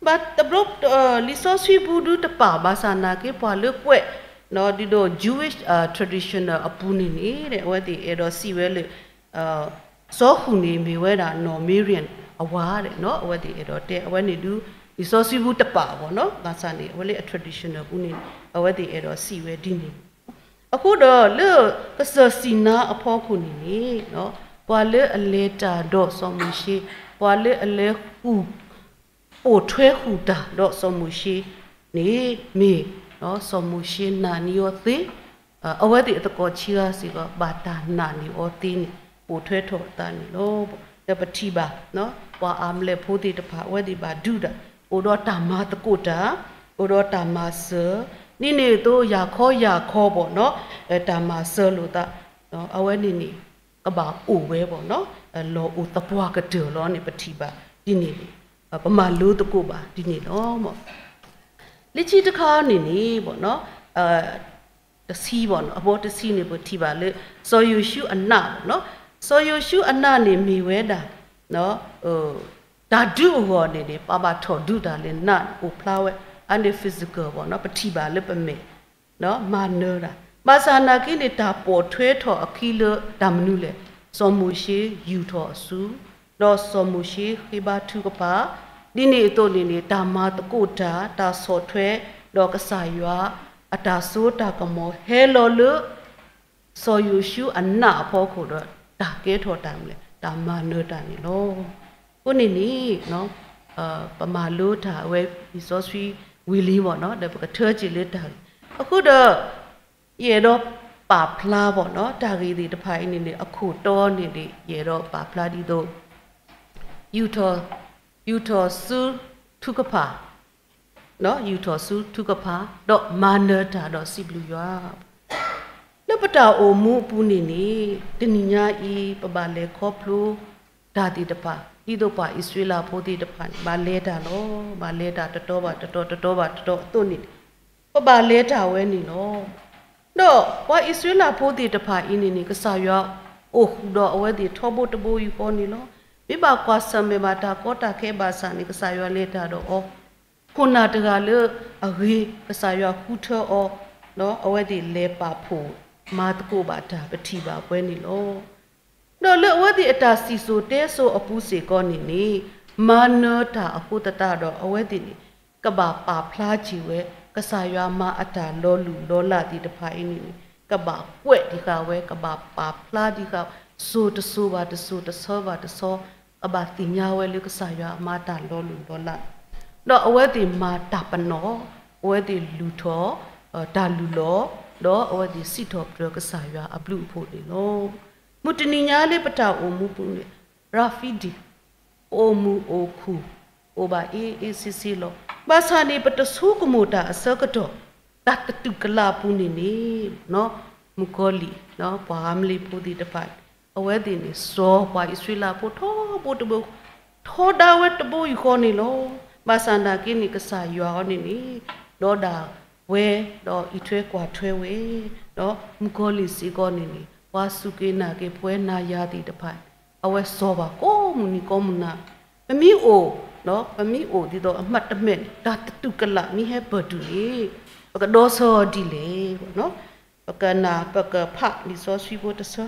ဘၣ်တဘျီ လံာ်စီဆှံပူၤဒုတပာ်ဘၣ်ဆၣ်နာ်က့ ပှၤလၢကွဲး ဒ်သိး Jewish traditional အပူၤန့ၣ်န့ၣ် အဝဲသ့ၣ်အဲၣ်ဒိးစံးဝဲလၢ စီၤဃုာ်န့ၣ်မ့ၢ်ဝဲဒၣ်နီၢ်မံရံယၣ်အဝၤဒဲးနီၤ. အဝဲသ့ၣ်အဲၣ်ဒိးတဲ အဝဲန့ၣ်ဒု လံာ်စီဆှံပူၤတပာ်ဘၣ်နီၤ. ဘၣ်ဆၣ်န့ၣ် အဝဲလၢအ traditional ပူၤန့ၣ် အဝဲသ့ၣ်အဲၣ်ဒိးစံးဝဲဒ်န့ၣ် အဃိဒီးလၢကစၢၢ်စံၣ်နါအဖီခိၣ်န့ၣ်န့ၣ် ပှၤလၢအလဲၤတၢ်ဒီးစီၤမိၤၡ့, ပှၤလၢအလဲၤဃုာ် ပိာ်ထွဲဃုာ်တၢ်ဒီးစီၤမိၤၡ့န့ၣ် မ့ၢ်စီၤမိၤၡ့နာ်န့ၢ်အီၤသ့, အဝဲသ့ၣ်အသကိးဆံးဂၤစ့ၢ်ကီး ဘၣ်တၢ်နာ်န့ၢ်အီၤသ့န့ၣ် ပိာ်ထွဲထီၣ်အသးန့ၣ်လီၤ. ဒီးပထံၣ်ဘၣ် ပှၤအၤမလဲးဖိသ့ၣ်တဖၣ် အဝဲသ့ၣ်ဘၣ်ဒုးတၢ် အိၣ်ဒီးတၢ်မၤသကိးတၢ်, အိၣ်ဒီးတၢ်မၤစၢၤ, ဒ်န့ၣ်အသိး ယၤခီယၤခီဘၣ်နီၤ တၢ်မၤစၢၤလိာ်သး အဝဲန့ၣ်န့ၣ် ကဘၣ်အိၣ်ဝဲဘၣ်နီၤ လီၤအိၣ်သပှၢ်ကတၢၢ်လီၤန့ၣ် ပထံၣ်ဘၣ်ဒ်န့ၣ်န့ၣ် ပမၤလိသကိးဘၣ်ဒ်န့ၣ်လီၤ. လၢခံတခါန့ၣ်န့ၣ် တဆံဘၣ်နီၤ အဘီတဆံန့ၣ် ပထံၣ်ဘၣ်လၢ စီၤယိၤၡူအနးဘၣ်နီၤ. စီၤယိၤၡူအနးန့ၣ်မ့ၢ်ဝဲဒၣ် တၢ်ဒုးအဂီၢ်န့ၣ်န့ၣ် ပှၤဘၣ်ထီၣ်ဒုးတၢ်လၢနးန့ၣ် အိၣ်ဖျါဝဲ အါန့ၢ် physical ဘၣ်နီၤ ပထံၣ်ဘၣ်လၢပမဲာ် မၤနၢၤတၢ် ဘၣ်ဆၣ်နာ်က့န့ၣ် တၢ်ပိာ်ထွဲထီၣ်အခံလၢတၢ်မနုၤလဲၣ်, စီၤမိၤၡ့ယူာ်ထီၣ်အစု ဒီးစီၤမိၤၡ့ဃ့ဘါထုကဖၣ်, ဒ်န့ၣ်အသိးန့ၣ်န့ၣ် တၢ်မၤသကိးတၢ် တၢ်ဆီၣ်ထွဲ ဒီးကစၢ်ယွၤ အတၢ်စိတၢ်ကမီၤဟဲလီၤလၢ စီၤယိၤၡူအနးအဖီခိၣ်ဒီး တၢ်ကဲထီၣ်တၢ်မနုၤလဲၣ် တၢ်မၤနၢၤတၢ်န့ၣ်လီၤ. အဃိန့ၣ်န့ၣ် ပမၤလိတၢ်အဝဲလံာ်စီဆှံဝံၤလံဘၣ်နီၤ ဒီးပကထၢက့ၤလၢတၢ်ဂ့ၢ် အဃိဒီး ယအဲၣ်ဒိးပာ်ဖျါဘၣ်နီၤ တၢ်ဂ့ၢ်သ့ၣ်တဖၣ်အံၤန့ၣ်န့ၣ် အခိၣ်တီန့ၣ်န့ၣ် ယအဲၣ်ဒိးပာ်ဖျါဒ်သိး ယူာ်ထီၣ် ယူာ်ထီၣ်စု ထုကဖၣ်, ယူာ်ထီၣ်ဆူထုကဖၣ်, ဒီးမၤနၢၤတၢ်ဒီးစံးဘျုးယွၤ လၢပတၢ်အိၣ်မူအပူၤန့ၣ်န့ၣ် တနံၤညါအံၤ ပဘၣ်လဲၤခီဖျိတၢ်သ့ၣ်တဖၣ် ဒ်သိးပှၤအံၣ်စရ့လးဖိသ့ၣ်တဖၣ်န့ၣ် ဘၣ်လဲၤတၢ်လီၤ. ဘၣ်လဲၤတၢ်တတီၤဘၣ်တတီၤ တတီၤဘၣ်တတီၤအသိးန့ၣ် ပဘၣ်လဲၤတၢ်ဝဲန့ၣ်လီၤ. ဒီးပှၤအံၣ်စရ့လးဖိသ့ၣ်တဖၣ်အံၤန့ၣ်န့ၣ် ကစၢ်ယွၤအိၣ်ဃုာ်ဒီးအဝဲသ့ၣ်ထီဘိတဘိယူၢ်ဃီန့ၣ်လီၤ. မ့ၢ်ဘၣ်ကွၢ်ဆၢၣ်မဲာ်ဘၣ်တၢ်ကီတၢ်ခဲဘၣ်ဆၣ်န့ၣ် ကစၢ်ယွၤလဲၤတၢ်ဒီးအီၤ ခိၣ်နၢ်တဂၤလၢအဂ့ၤ ကစၢ်ယွၤဃုထၢအီၤ, အဝဲသ့ၣ်လဲၤပာ်ဖှိၣ်မၤသကိးဘၣ်တၢ်ပထံၣ်ဘၣ်ပှဲၤန့ၣ်လီၤ. ဒီးလၢအဝဲသ့ၣ်အတၢ်စံၣ်စိၤတဲစိၤအပူၤစ့ၢ်ကီးန့ၣ်န့ၣ် မၤနၢၤတၢ်အဃိသတးဒီး အဝဲသ့ၣ်န့ၣ် ကဘၣ်ပာ်ဖျါက့ၤဝဲ ကစၢ်ယွၤမၤအတၢ်လီၤလုၢ်လီၤလးသ့ၣ်တဖၣ်အံၤန့ၣ်န့ၣ် ကဘၣ်ကွဲးဒံးဃာ်ဝဲ ကဘၣ်ပာ်ဖျါဒံးဃာ် စိၤတစိၤဘၣ်တစိၤ တဆၢဘၣ်တဆၢ ကဘၣ်သ့ၣ်ညါဝဲလၢကစၢ်ယွၤအမၤတၢ်လီၤလုၢ်လီၤလး ဒီးအဝဲသ့ၣ်မၤတၢ်ပနီၣ်, အဝဲသ့ၣ်လုၢ်ထီၣ်တၢ်လုၢ်လီၤ, ဒီးအဝဲသ့ၣ်စံးထီၣ်ပတြၢၤကစၢ်ယွၤအဘျုးအဖှိၣ်န့ၣ်လီၤ. မုၢ်တနံၤညါလၢပတၢ်အိၣ်မူပူၤန့ၣ် ရၤဖံဒံၣ် အိၣ်မုာ်အိၣ်ခုၣ် အိၣ်ဘၣ်အ့ၣ်အ့ၣ်ဆ့ဆ့လီၤ. ဘၣ်ဆၣ်န့ၣ် ပတဆိကမိၣ်တၢ်အဆၢကတီၢ် တၢ်သတူၢ်ကလာ်အပူၤန့ၣ်န့ၣ် မုၣ်ကီၤလံၢ် ပှၤအၤမလ့ၣ်ဖိသ့ၣ်တဖၣ် အဝဲသ့ၣ်န့ၣ် စီၤပှၤအံၣ်စရ့လးဖိထီဘိတဘိ ထီဒါဝဲတဘိယူၢ်ဃီန့ၣ်လီၤ. ဘၣ်ဆၣ်နာ်က့န့ၣ် ကစၢ်ယွၤအီၤန့ၣ်န့ၣ် ဒီးဒၣ်ဝဲ ဒီးအံးထွဲကွၢ်ထွဲဝဲ ဒီးမုၣ်ကီၤလံၢ်စ့ၢ်ကီးန့ၣ်န့ၣ် ပှၤစူၢ်က့ၤနာ်က့ၤပှၤနၤယၤသ့ၣ်တဖၣ် အဝဲစီၤပှၤကိးမုၢ်နံၤကိးမုၢ်နၤ ပမ့ၢ်အိၣ် ပမ့ၢ်အိၣ်ဒ်သိးအမၤတၢ်မဲာ် တၢ်သတူၢ်ကလာ်မ့ၢ်ဟဲပၢၢ်တုၤန့ၣ် ပကဒီဆၢအီၤဒ်လဲၣ်. ပကနၢ်ပကဖးလံာ်စီဆှံဖိတဆၢ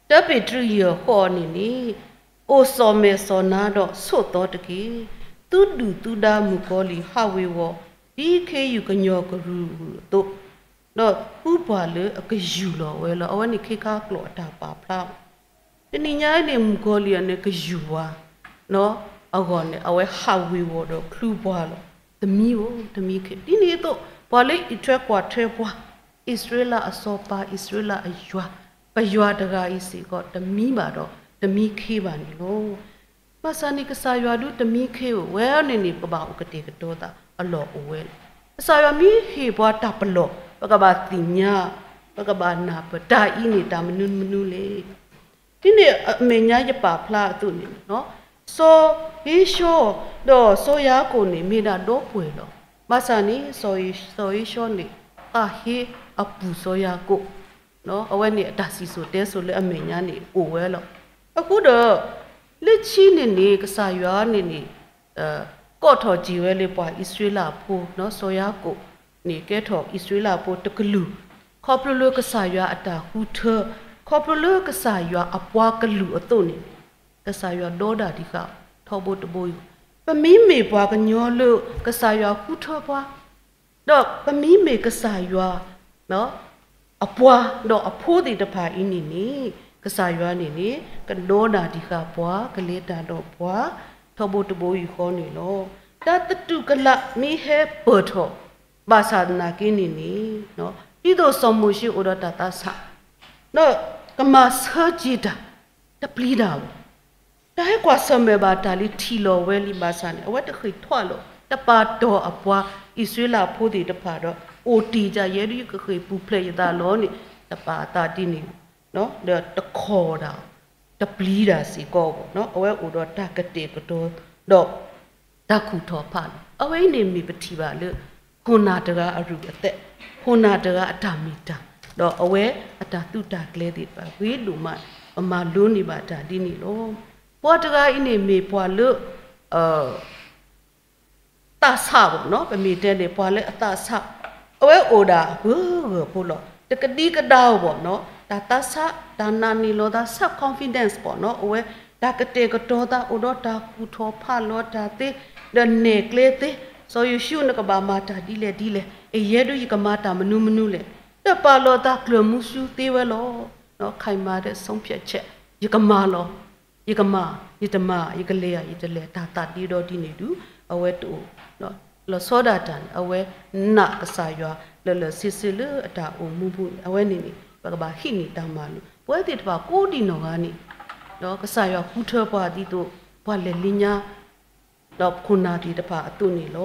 တၢပ့းတရူးယဲၢ်ဃိးန့ၣ်န့ၣ် အိၣ်စီၣ်မဲာ်စီၣ်နါဒီးဆိးသီတက့ၢ်. သုဒုၣ်သုဒါမုၣ်ကီၤလံၢ်ဟးဝ့ၤဝီၤ ဒ်ခ့ယုၢ်ကညီၤကရူၢ်အသိး ဒီးဃုပှၤလၢအကယူၢ်လီၤဝဲလီၤ. အဝဲန့ၣ်ခ့ခါကျိာ်အတၢ်ပာ်ဖျါ တနံၤညါအံၤန့ၣ် မုၣ်ကီၤလံၢ်အန့ၣ် ကယူၢ်ပှၤ အဂီၢ်န့ၣ် အဝဲဟးဝ့ၤဝီၤဒီးချုးပှၤလီၤ. တမံၤဧိၤ တမံၤခ့ ဒ်န့ၣ်အသိး ပှၤလၢအံးထွဲကွၢ်ထွဲပှၤ အံၣ်စရ့လးအစီၤပၤ အံၣ်စရ့လးအယွၤ ပယွၤတဂၤအံၤစ့ၢ်ကီး တမံၤဘၣ်ဒီး တမံၤခ့ဘၣ်န့ၣ်လီၤ. ဘၣ်ဆၣ်န့ၣ် ကစၢ်ယွၤဒုးတမံၤခ့ဧိၤ ဝဲန့ၣ်န့ၣ် ပဘၣ်အိၣ်ကတဲာ်ကတီၤသးအလီၢ်အိၣ်ဝဲလီၤ. ကစၢ်ယွၤမ့ၢ်ဟ့ၣ်ပှၤတၢ်ပလီၢ် ပကဘၣ်သ့ၣ်ညါ ပကဘၣ်နၢ်ပၢၢ်တၢ်အံၤန့ၣ် တၢ်မနုၤမနုၤလဲၣ်. ဒ်န့ၣ်အမဲာ်ညါယပာ်ဖျါအသိးန့ၣ် စီၤဧ့ၡီၤ ဒီးစီၤယၤကိာ်န့ၣ် မ့ၢ်ဒၣ်ဒီပုၢ်ဝဲၢ်လီၤ. ဘၣ်ဆၣ်န့ၣ် စီၤဧ့ၡီၤန့ၣ် သးဟ့အပုၢ်စီၤယၤကိာ် အဝဲန့ၣ်အတၢ်စံၣ်စိၤတဲစိၤလၢအမဲာ်ညါန့ၣ်အိၣ်ဝဲလီၤ. အဃိဒီး လၢခံန့ၣ်န့ၣ် ကစၢ်ယွၤန့ၣ်န့ၣ် ကိးထီၣ်က့ၤဝဲလၢပှၤအံၣ်စရ့လးဖိ စီၤယၤကိာ်န့ၣ် ကဲထီၣ်အံၣ်စရ့လးဖိတကလုာ် ခီဖျိလၢကစၢ်ယွၤအတၢ်ဃုထၢ ခီဖျိလၢကစၢ်ယွၤအပှၤကလုာ်အသိးန့ၣ် ကစၢ်ယွၤဒီဒၣ်ဒံးဃာ်ထီဘိတဘိယူၢ် ပမ့မ့ၢ်ပှၤကညီလၢကစၢ်ယွၤဃုထၢပှၤ ဒီးပမ့မ့ၢ်ကစၢ်ယွၤ အပှၤဒီးအဖိသ့ၣ်တဖၣ်အံၤန့ၣ်န့ၣ် ကစၢ်ယွၤန့ၣ်န့ၣ် ကဒီဒၣ်ဒံးဃာ်ပှၤ ကလဲၤတၢ်ဒီးပှၤ ထီဘိတဘိယူၢ်ဃီန့ၣ်လီၤ. တၢ်သတူၢ်ကလာ်မ့ၢ်ဟဲပၢၢ်ထီၣ် ဘၣ်ဆၣ်သနာ်က့န့ၣ်န့ၣ် ဒ်သိးစီၤမိၤၡ့အိၣ်ဒီးတၢ်သးဆး ဒီးကမၤဆၢက့ၤတၢ် တပျံၤတၢ်ဘၣ် တၢ်ဟဲကွၢ်ဆၢၣ်မဲာ်ဘၣ်တၢ်လံထံၣ်လီၤဝဲလံဘၣ်ဆၣ်န့ၣ် အဝဲတဃ့ၢ်ထွဲလီၤ တပာ်တီၢ်အပှၤအံၣ်စရ့လးဖိသ့ၣ်တဖၣ်ဒီး အိၣ်တ့ၢ်ဒ် ယဲဒၣ်ယကဃ့ၢ်ပူၤဖျဲးယသးလီၤန့ၣ် တပာ်အသးဒ်န့ၣ် ဒီးတခီၣ်ဒၣ် တပျံၤတၢ်စ့ၢ်ကီးဘၣ် အဝဲအိၣ်ဒီးတၢ်ကတဲာ်ကတီၤ ဒီး တၢ်ခူၣ်ထီၣ်ဖးလီၤ အဝဲအံၤန့ၣ်မ့ၢ်ပထံၣ်ဘၣ်လၢ ခိၣ်နၢ်တဂၤအရူၣ်အသဲး ခိၣ်နၢ်တဂၤအတၢ်မ့ၢ်တၢ် ဒီးအဝဲအတၢ်သူတၢ်ကျဲၤသ့ၣ်တဖၣ် ဂ့ၤဒိၣ်မး ပမၤလိန့ၢ်ဘၣ်တၢ်ဒ်န့ၣ်လီၤ. ပှၤတဂၤအံၤန့ၣ်မ့ၢ်ပှၤလၢ သးဆးဘၣ်နီၤ ပမ့ၢ်တဲန့ၣ် ပှၤလၢအသးဆး အဝဲအိၣ်ဒၣ်ဂၢၢ်ဂၢၢ်ဖိလီၤ တကဒံကဒါအီၤဘၣ်နီၤ တၢ်သးဆး တၢ်နာ်န့ၢ်လီၤသး self confidence ဘၣ်နီၤ အဝဲ တၢ်ကတဲာ်ကတီၤသး အိၣ်ဒီးတၢ်ခူၣ်ထီၣ်ဖးလီၤတၢ်သ့ ဒီးနဲၣ်ကျဲသ့ စီၤယိၤၡူ နကဘၣ်မၤတၢ်ဒ်လဲၣ်ဒ်လဲၣ် အယဲဒၣ်ယကမၤတၢ်မနုၤမနုၤလဲၣ် ဒီးပာ်လီၤသးကျၢၤမူဆူသ့ဝဲလီၤ ခိုင်မာတဲ့ဆုံးဖြတ်ချက် ယကမၤလီၤ ယကမၤ ယတမၤ ယကလဲၤဧါ ယတလဲၤ တၢ်သးဒ့ဒီဒ်န့ၣ်ဒုး အဝဲတအိၣ် လီၤဆီဒၣ်တၢ်န့ၣ် အဝဲနာ်ကစၢ်ယွၤ လၢာ်လၢာ်ဆ့ဆ့လၢအတၢ်အိၣ်မူပူၤန့ၣ် အဝဲန့ၣ်န့ၣ် ပကဘၣ်ဟံးန့ၢ်တၢ်မၤလိာ် ပဝဲသ့ၣ်တဖၣ်ကိးဒံးနီၢ်ဂၤန့ၣ် ကစၢ်ယွၤဃုထၢပှၤဒ်သိး ပှၤလဲၤလၢညါ ဒီးခိၣ်နၢ်သ့ၣ်တဖၣ်အသိးန့ၣ်လီ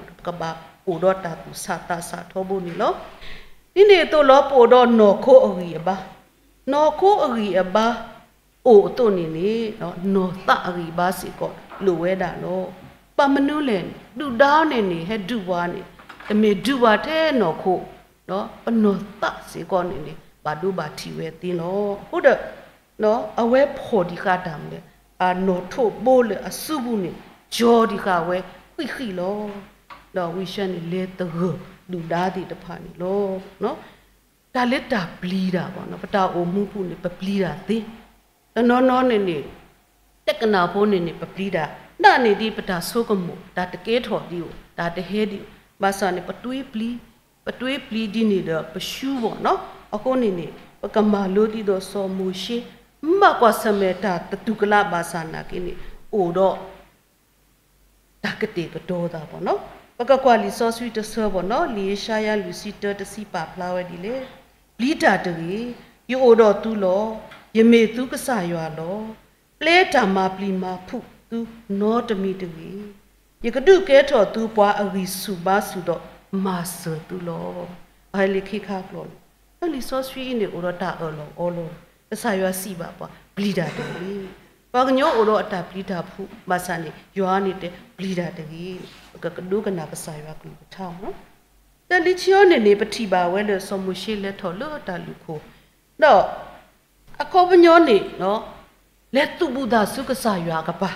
ၤ. ပကဘၣ်အိၣ်ဒီးတၢ်သူၣ်ဆးသးဆးထီဘိန့ၣ်လီၤ. ဒ်န့ၣ်အသိးလီၤ ပအိၣ်ဒီးနီၢ်ခိအဂံၢ်အဘါ, နီၢ်ခိအဂံၢ်အဘါ အိၣ်အသိးန့ၣ်န့ၣ် နီၢ်သးအဂံၢ်အဘါစ့ၢ်ကီးလိၣ်ဝဲဒၣ်လီၤ. ဘၣ်မနုၤလဲၣ်န့ၣ် ဒုၣ်ဒါန့ၣ်န့ၣ် ဟဲဒုးပှၤန့ၣ် တမ့ၢ်ဒုးပှၤထဲနီၢ်ခိ, ပနီၢ်သးစ့ၢ်ကီးန့ၣ်န့ၣ် ဘၣ်ဒိဘၣ်ထံးဝဲသ့လီၤ. အဃိဒီး အဝဲဖီၣ်ဒံးဃာ်တၢ်မနုၤလဲၣ်, အနီၣ်ထိးဘိလၢအစုပူၤန့ၣ် ကၠီဒံးဃာ်ဝဲဃံးဃံးလီၤ. ဒီးဝံၤဆှၢန့ၣ် လဲၤသဂၢၢ်ဒုၣ်ဒါသ့ၣ်တဖၣ်န့ၣ်လီၤ. တၢ်လၢတၢ်ပျံၤတၢ်ဘၣ်နီၤ, ပတၢ်အိၣ်မူပူၤန့ၣ် ပပျံၤတၢ်သ့, တနီၤနီၤန့ၣ်န့ၣ် တကနၣ်ဖိန့ၣ်န့ၣ် ပပျံၤတၢ်, ဒၣ်န့ၣ်ဒ်ပတၢ်ဆိကမိၣ် တၢ်တကဲထီၣ်ဒံးအိၣ်, တၢ်တဟဲဒံးအိၣ်, ဘၣ်ဆၣ်န့ၣ် ပတွံပျံၤ, ပတွံပျံၤဒ်န့ၣ်ဒီးပရှုံးဘၣ်နီၤ. အဃိန့ၣ်န့ၣ် ပကမၤလိဒ်သိးစီၤမိၤၡ့ မၤကွၢ်ဆၢၣ်မဲာ်တၢ်သတူၢ်ကလာ်ဘၣ်ဆၣ်နာ်က့န့ၣ် အိၣ်ဒီး တၢ်ကတဲာ်ကတီၤသးဘၣ်နီၤ. ပကကွၢ်လံာ်စီဆှံတဆၢဘၣ်နီၤ, လံာ်ယၡါယၤလွံၢ်ဆံတၢတဆံပာ်ဖျါဝဲဒ်လဲၣ်, ပျံၤတၢ်တဂ့ၤ, ယအိၣ်ဒီးသုလီၤ. ယမ့ၢ်သုကစၢ်ယွၤလီၤ. ပျဲတၢ်မၤပျံၤမၤဖုးသုနီတမံၤတဂ့ၤ. ယကဒုးကဲထီၣ်သုပှၤအဂံၢ်ဆူၣ်ဘါဆူၣ်ဒီး မၤစၢၤသုလီၤ. အဟဲလံခ့ခါကျိာ်န့ၣ် လၢလံာ်စီဆှံအံၤန့ၣ် အိၣ်ဒီးတၢ်အၢၣ်လီၤအီလီၤ, ကစၢ်ယွၤစံးဘၣ်ပှၤ ပျံၤတၢ်တဂ့ၤ. ပှၤကညီအိၣ်ဒီးအတၢ်ပျံၤတၢ်ဖုး ဘၣ်ဆၣ်န့ၣ် ယွၤန့ၣ်တဲ ပျံၤတၢ်တဂ့ၤ. ပကဒိကနၣ်ကစၢ်ယွၤကလုၢ်ကထါလီၤ. တၢ်လံာ်ဆံအံၤန့ၣ်န့ၣ် ပထံၣ်ဘၣ်ဝဲလၢစီၤမိၤၡ့လဲၤထီၣ်လၢတၢ်လုၢ်ခိၣ်, ဒီး အခီပညီန့ၣ် လဲၤသူၣ်ဘူၣ်သးဆူကစၢ်ယွၤအကပၤ,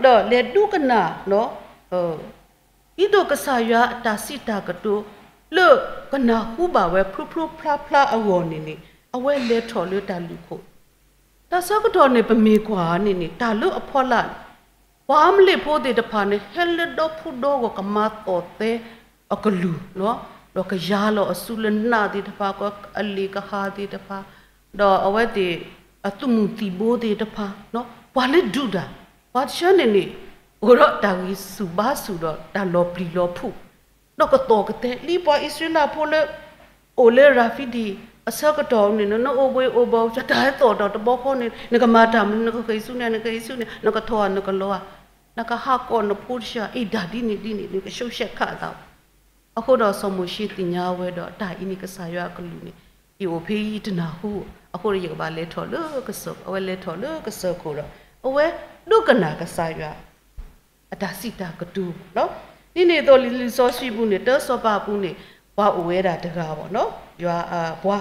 ဒီးလဲၤဒိကနၣ် ဒ်သိးကစၢ်ယွၤအတၢ်စံးတၢ်ကတိၤ လၢကနၢ်ဟူဘၣ်ဝဲဖျိဖျိဖျါဖျါအဂီၢ်န့ၣ်န့ၣ် အဝဲလဲၤထီၣ်လၢတၢ်လုၢ်ခိၣ်. တၢ်ဆၢကတီၢ်န့ၣ် ပမ့ၢ်ကွၢ်န့ၣ်န့ၣ် တၢ်လၢအဖီလာ်န့ၣ် ပှၤအၤမူလိၣ်ဖိသ့ၣ်တဖၣ်န့ၣ် ဟဲလၢဒီဖုဒီဂီၢ်ကမၤသီၣ်သဲအကလုၢ်, ဒီးကယါလီၤအစုလၢနးသ့ၣ်တဖၣ် ကအလ့ၣ်ကဟၣ်သ့ၣ်တဖၣ်, ဒီးအဝဲသ့ၣ်အသုးမုၢ်သံၣ်ဘိသ့ၣ်တဖၣ်, ပှၤလၢဒုၣ်တၢ်, ပှၤတဆၢန့ၣ်န့ၣ် အိၣ်ဒီးတၢ်ဂံၢ်ဆူၣ်ဘါဆူၣ်ဒီးတၢ်လီၤပျံၤလီၤဖုး ဒီးကသီၣ်ကသဲ လံပှၤအံၣ်စရ့လးဖိလၢ အိၣ်လၢရၤဖံဒံၣ်အဆၢကတီၢ်န့ၣ် နအိၣ်ဘှံးအိၣ်ဘၢ တၢ်ဟဲသီၣ်ဒီးတဘျီဃီန့ၣ် နကမၤတၢ်မနုၤ နကဃ့ၢ်ဆူန့ၣ် နကဃ့ၢ်ဆူန့ၣ် နကထီၣ်နကလီၤဧါ, နကဟးကိးနဖိတဆၢ အ့ၣ် တၢ်ဒ်န့ၣ်ဒ်န့ၣ် နကရှုံးရှဲခးသး. အဃိဒီးစီၤမိၤၡ့သ့ၣ်ညါဝဲဒီး တၢ်အံၤန့ၣ်ကစၢ်ယွၤအကလုၢ်န့ၣ် ယအိၣ်ဖဲအံၤတနၢ်ဟူ, အဃိဒီးယကဘၣ်လဲၤထီၣ်လၢကစၢၢ်, အဝဲလဲၤထီၣ်လၢကစၢၢ်ခိၣ်ဒီး အဝဲဒိကနၣ်ကစၢ်ယွၤ အတၢ်စံးတၢ်ကတိၤလီၤ. ဒ်န့ၣ်အသိးလံာ်စီဆှံပူၤန့ၣ် တၢစီၤပၤအပူၤန့ၣ် ပှၤအိၣ်ဝဲဒၣ်တဂၤဘၣ်နီၤ, ယွၤအပှၤ,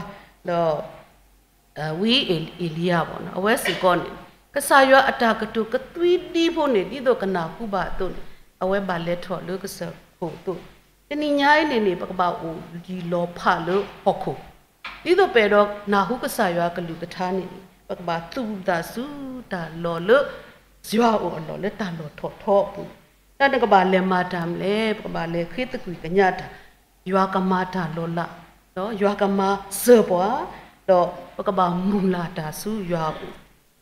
ဒီး ဝံအ့လံယၤဘၣ်နီၤ, အဝဲစ့ၢ်ကီးန့ၣ် ကစၢ်ယွၤအတၢ်ကတိၤကသွံဒံဖိန့ၣ် ဒ်သိးကနၢ်ဟူဘၣ်အသိးန့ၣ် အဝဲဘၣ်လဲၤထီၣ်လၢကစၢၢ်ခိၣ်အသိး, တနံၤညါအံၤန့ၣ်န့ၣ် ပကဘၣ်အိၣ်ယံၤလီၤဖးလၢဟီၣ်ခိၣ် ဒ်သိးပအဲၣ်ဒိးနၢ်ဟူကစၢ်ယွၤအကလုၢ်ကထါန့ၣ်န့ၣ် ပကဘၣ်သူၣ်အုးသးဆူတၢ်လီၢ်လၢ ယွၤအအိၣ်အလီၢ်လၢတၢ်လီၢ်ထီၣ်ထီအပူၤ, တၢ်နကဘၣ်လဲၤမၤတၢ်မနုၤလဲၣ်, ပကဘၣ်လဲၤဃ့သကွံၢ်ကညးတၢ်, ယွၤကမၤတၢ်လီၤလး, ယွၤကမၤစၢၤပှၤ, ဒီးပကဘၣ်မုၢ်လၢ်တၢ်ဆူယွၤအပူၤ,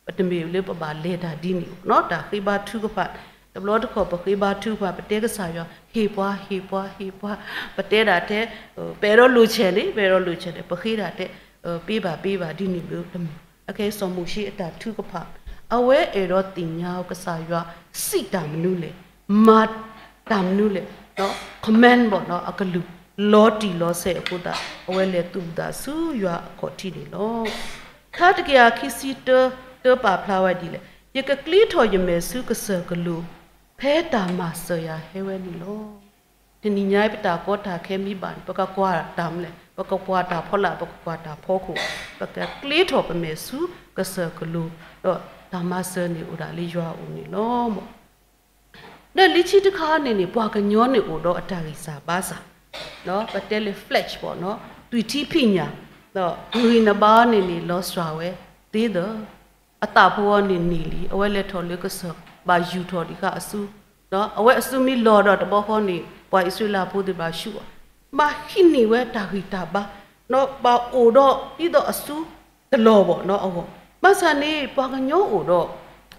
ပတမ့ၢ်လၢပဘၣ်လဲၤတၢ်ဒ်န့ၣ်နီၤ, တၢ်ဃ့ဘါထုကဖၣ်, တဘျီတခီၣ်ပဃ့ဘါထုကဖၣ် ပတဲကစၢ်ယွၤ ဟ့ၣ်ပှၤ ဟ့ၣ်ပှၤ ဟ့ၣ်ပှၤ, ပတဲဒၣ်ထဲ ပအဲၣ်ဒိးလိာ်ဆဲးန့ၣ် ပအဲၣ်ဒိးလိာ်ဆဲးန့ၣ် ပဃ့ဒၣ်ထဲ ပ့ဘၣ်ပ့ဘၣ်ဒ်န့ၣ်မ့ၢ်တမ့ၢ်, အခဲအံၤစီၤမိၤၡ့အတၢ်ထုကဖၣ်, အဝဲအဲၣ်ဒိးသ့ၣ်ညါကစၢ်ယွၤစံးတၢ်မနုၤလဲၣ်, မၤတၢ်မနုၤလဲၣ်, command ဘၣ်နီၤ အကလုၢ် လီၤတံၢ်လီၤဆဲးအဃိသတး အဝဲလဲၤသူၣ်အုးသးဆူယွၤအခီၣ်ထံးန့ၣ်လီၤ. ထါတကယၤခံဆံတၢ တၢပာ်ဖျါဝဲဒ်လဲၣ်, ယကကျ့ထီၣ်ယမဲာ်ဆူကစၢၢ်ကလိၤ ဖဲတၢ်မၤစၢၤယၤဟဲဝဲန့ၣ်လီၤ. တနံၤညါအံၤ ပတၢ်ကီတၢ်ခဲမ့ၢ်ဘၣ်န့ၣ် ပကကွၢ်တၢ်မနုၤလဲၣ်, ပကကွၢ်တၢ်ဖီလာ် ပကကွၢ်တၢ်ဖီခိၣ်, ပကကျ့ထီၣ်ပမဲာ်ဆူကစၢၢ်ကလိၤ, ဒီးတၢ်မၤစၢၤန့ၣ်အိၣ်ဒၣ်လၢယွၤအအိၣ်န့ၣ်လီၤ. ဒီးလံာ်ဆံတခါန့ၣ်န့ၣ် ပှၤကညီန့ၣ်အိၣ်ဒီးအတၢ်ဂံၢ်စၢ်ဘါစၢ်, ပတဲလၢ flesh ဘၣ်နီၤ, သွံၣ်ထံဖံးညၣ်, ဒီးဂံၢ်နဘါန့ၣ်န့ၣ် လီၤစှၤဝဲသ့ဒီး အသးဖိအီၤန့ၣ်န့ၢ်လံ, အဝဲလဲၤထီၣ်လၢကစၢၢ် ဘၣ်ယူၢ်ထီၣ်ဒံးဃာ်အစု, ဒီးအဝဲအစုမ့ၢ်လီၤဒီးတဘျီဃီန့ၣ် ပှၤအံၣ်စရ့လးဖိသ့ၣ်ဘၣ်ဆူၣ်အီၤ, မၤဟံးန့ၢ်ဝဲတၢ်ဂံၢ်တၢ်ဘါ, ဒီးဘၣ်အိၣ်ဒီးဒ်သိးအစုတလီၢ်ဘၣ်နီၤအဂီၢ်, ဘၣ်ဆၣ်န့ၣ် ပှၤကညီအိၣ်ဒီး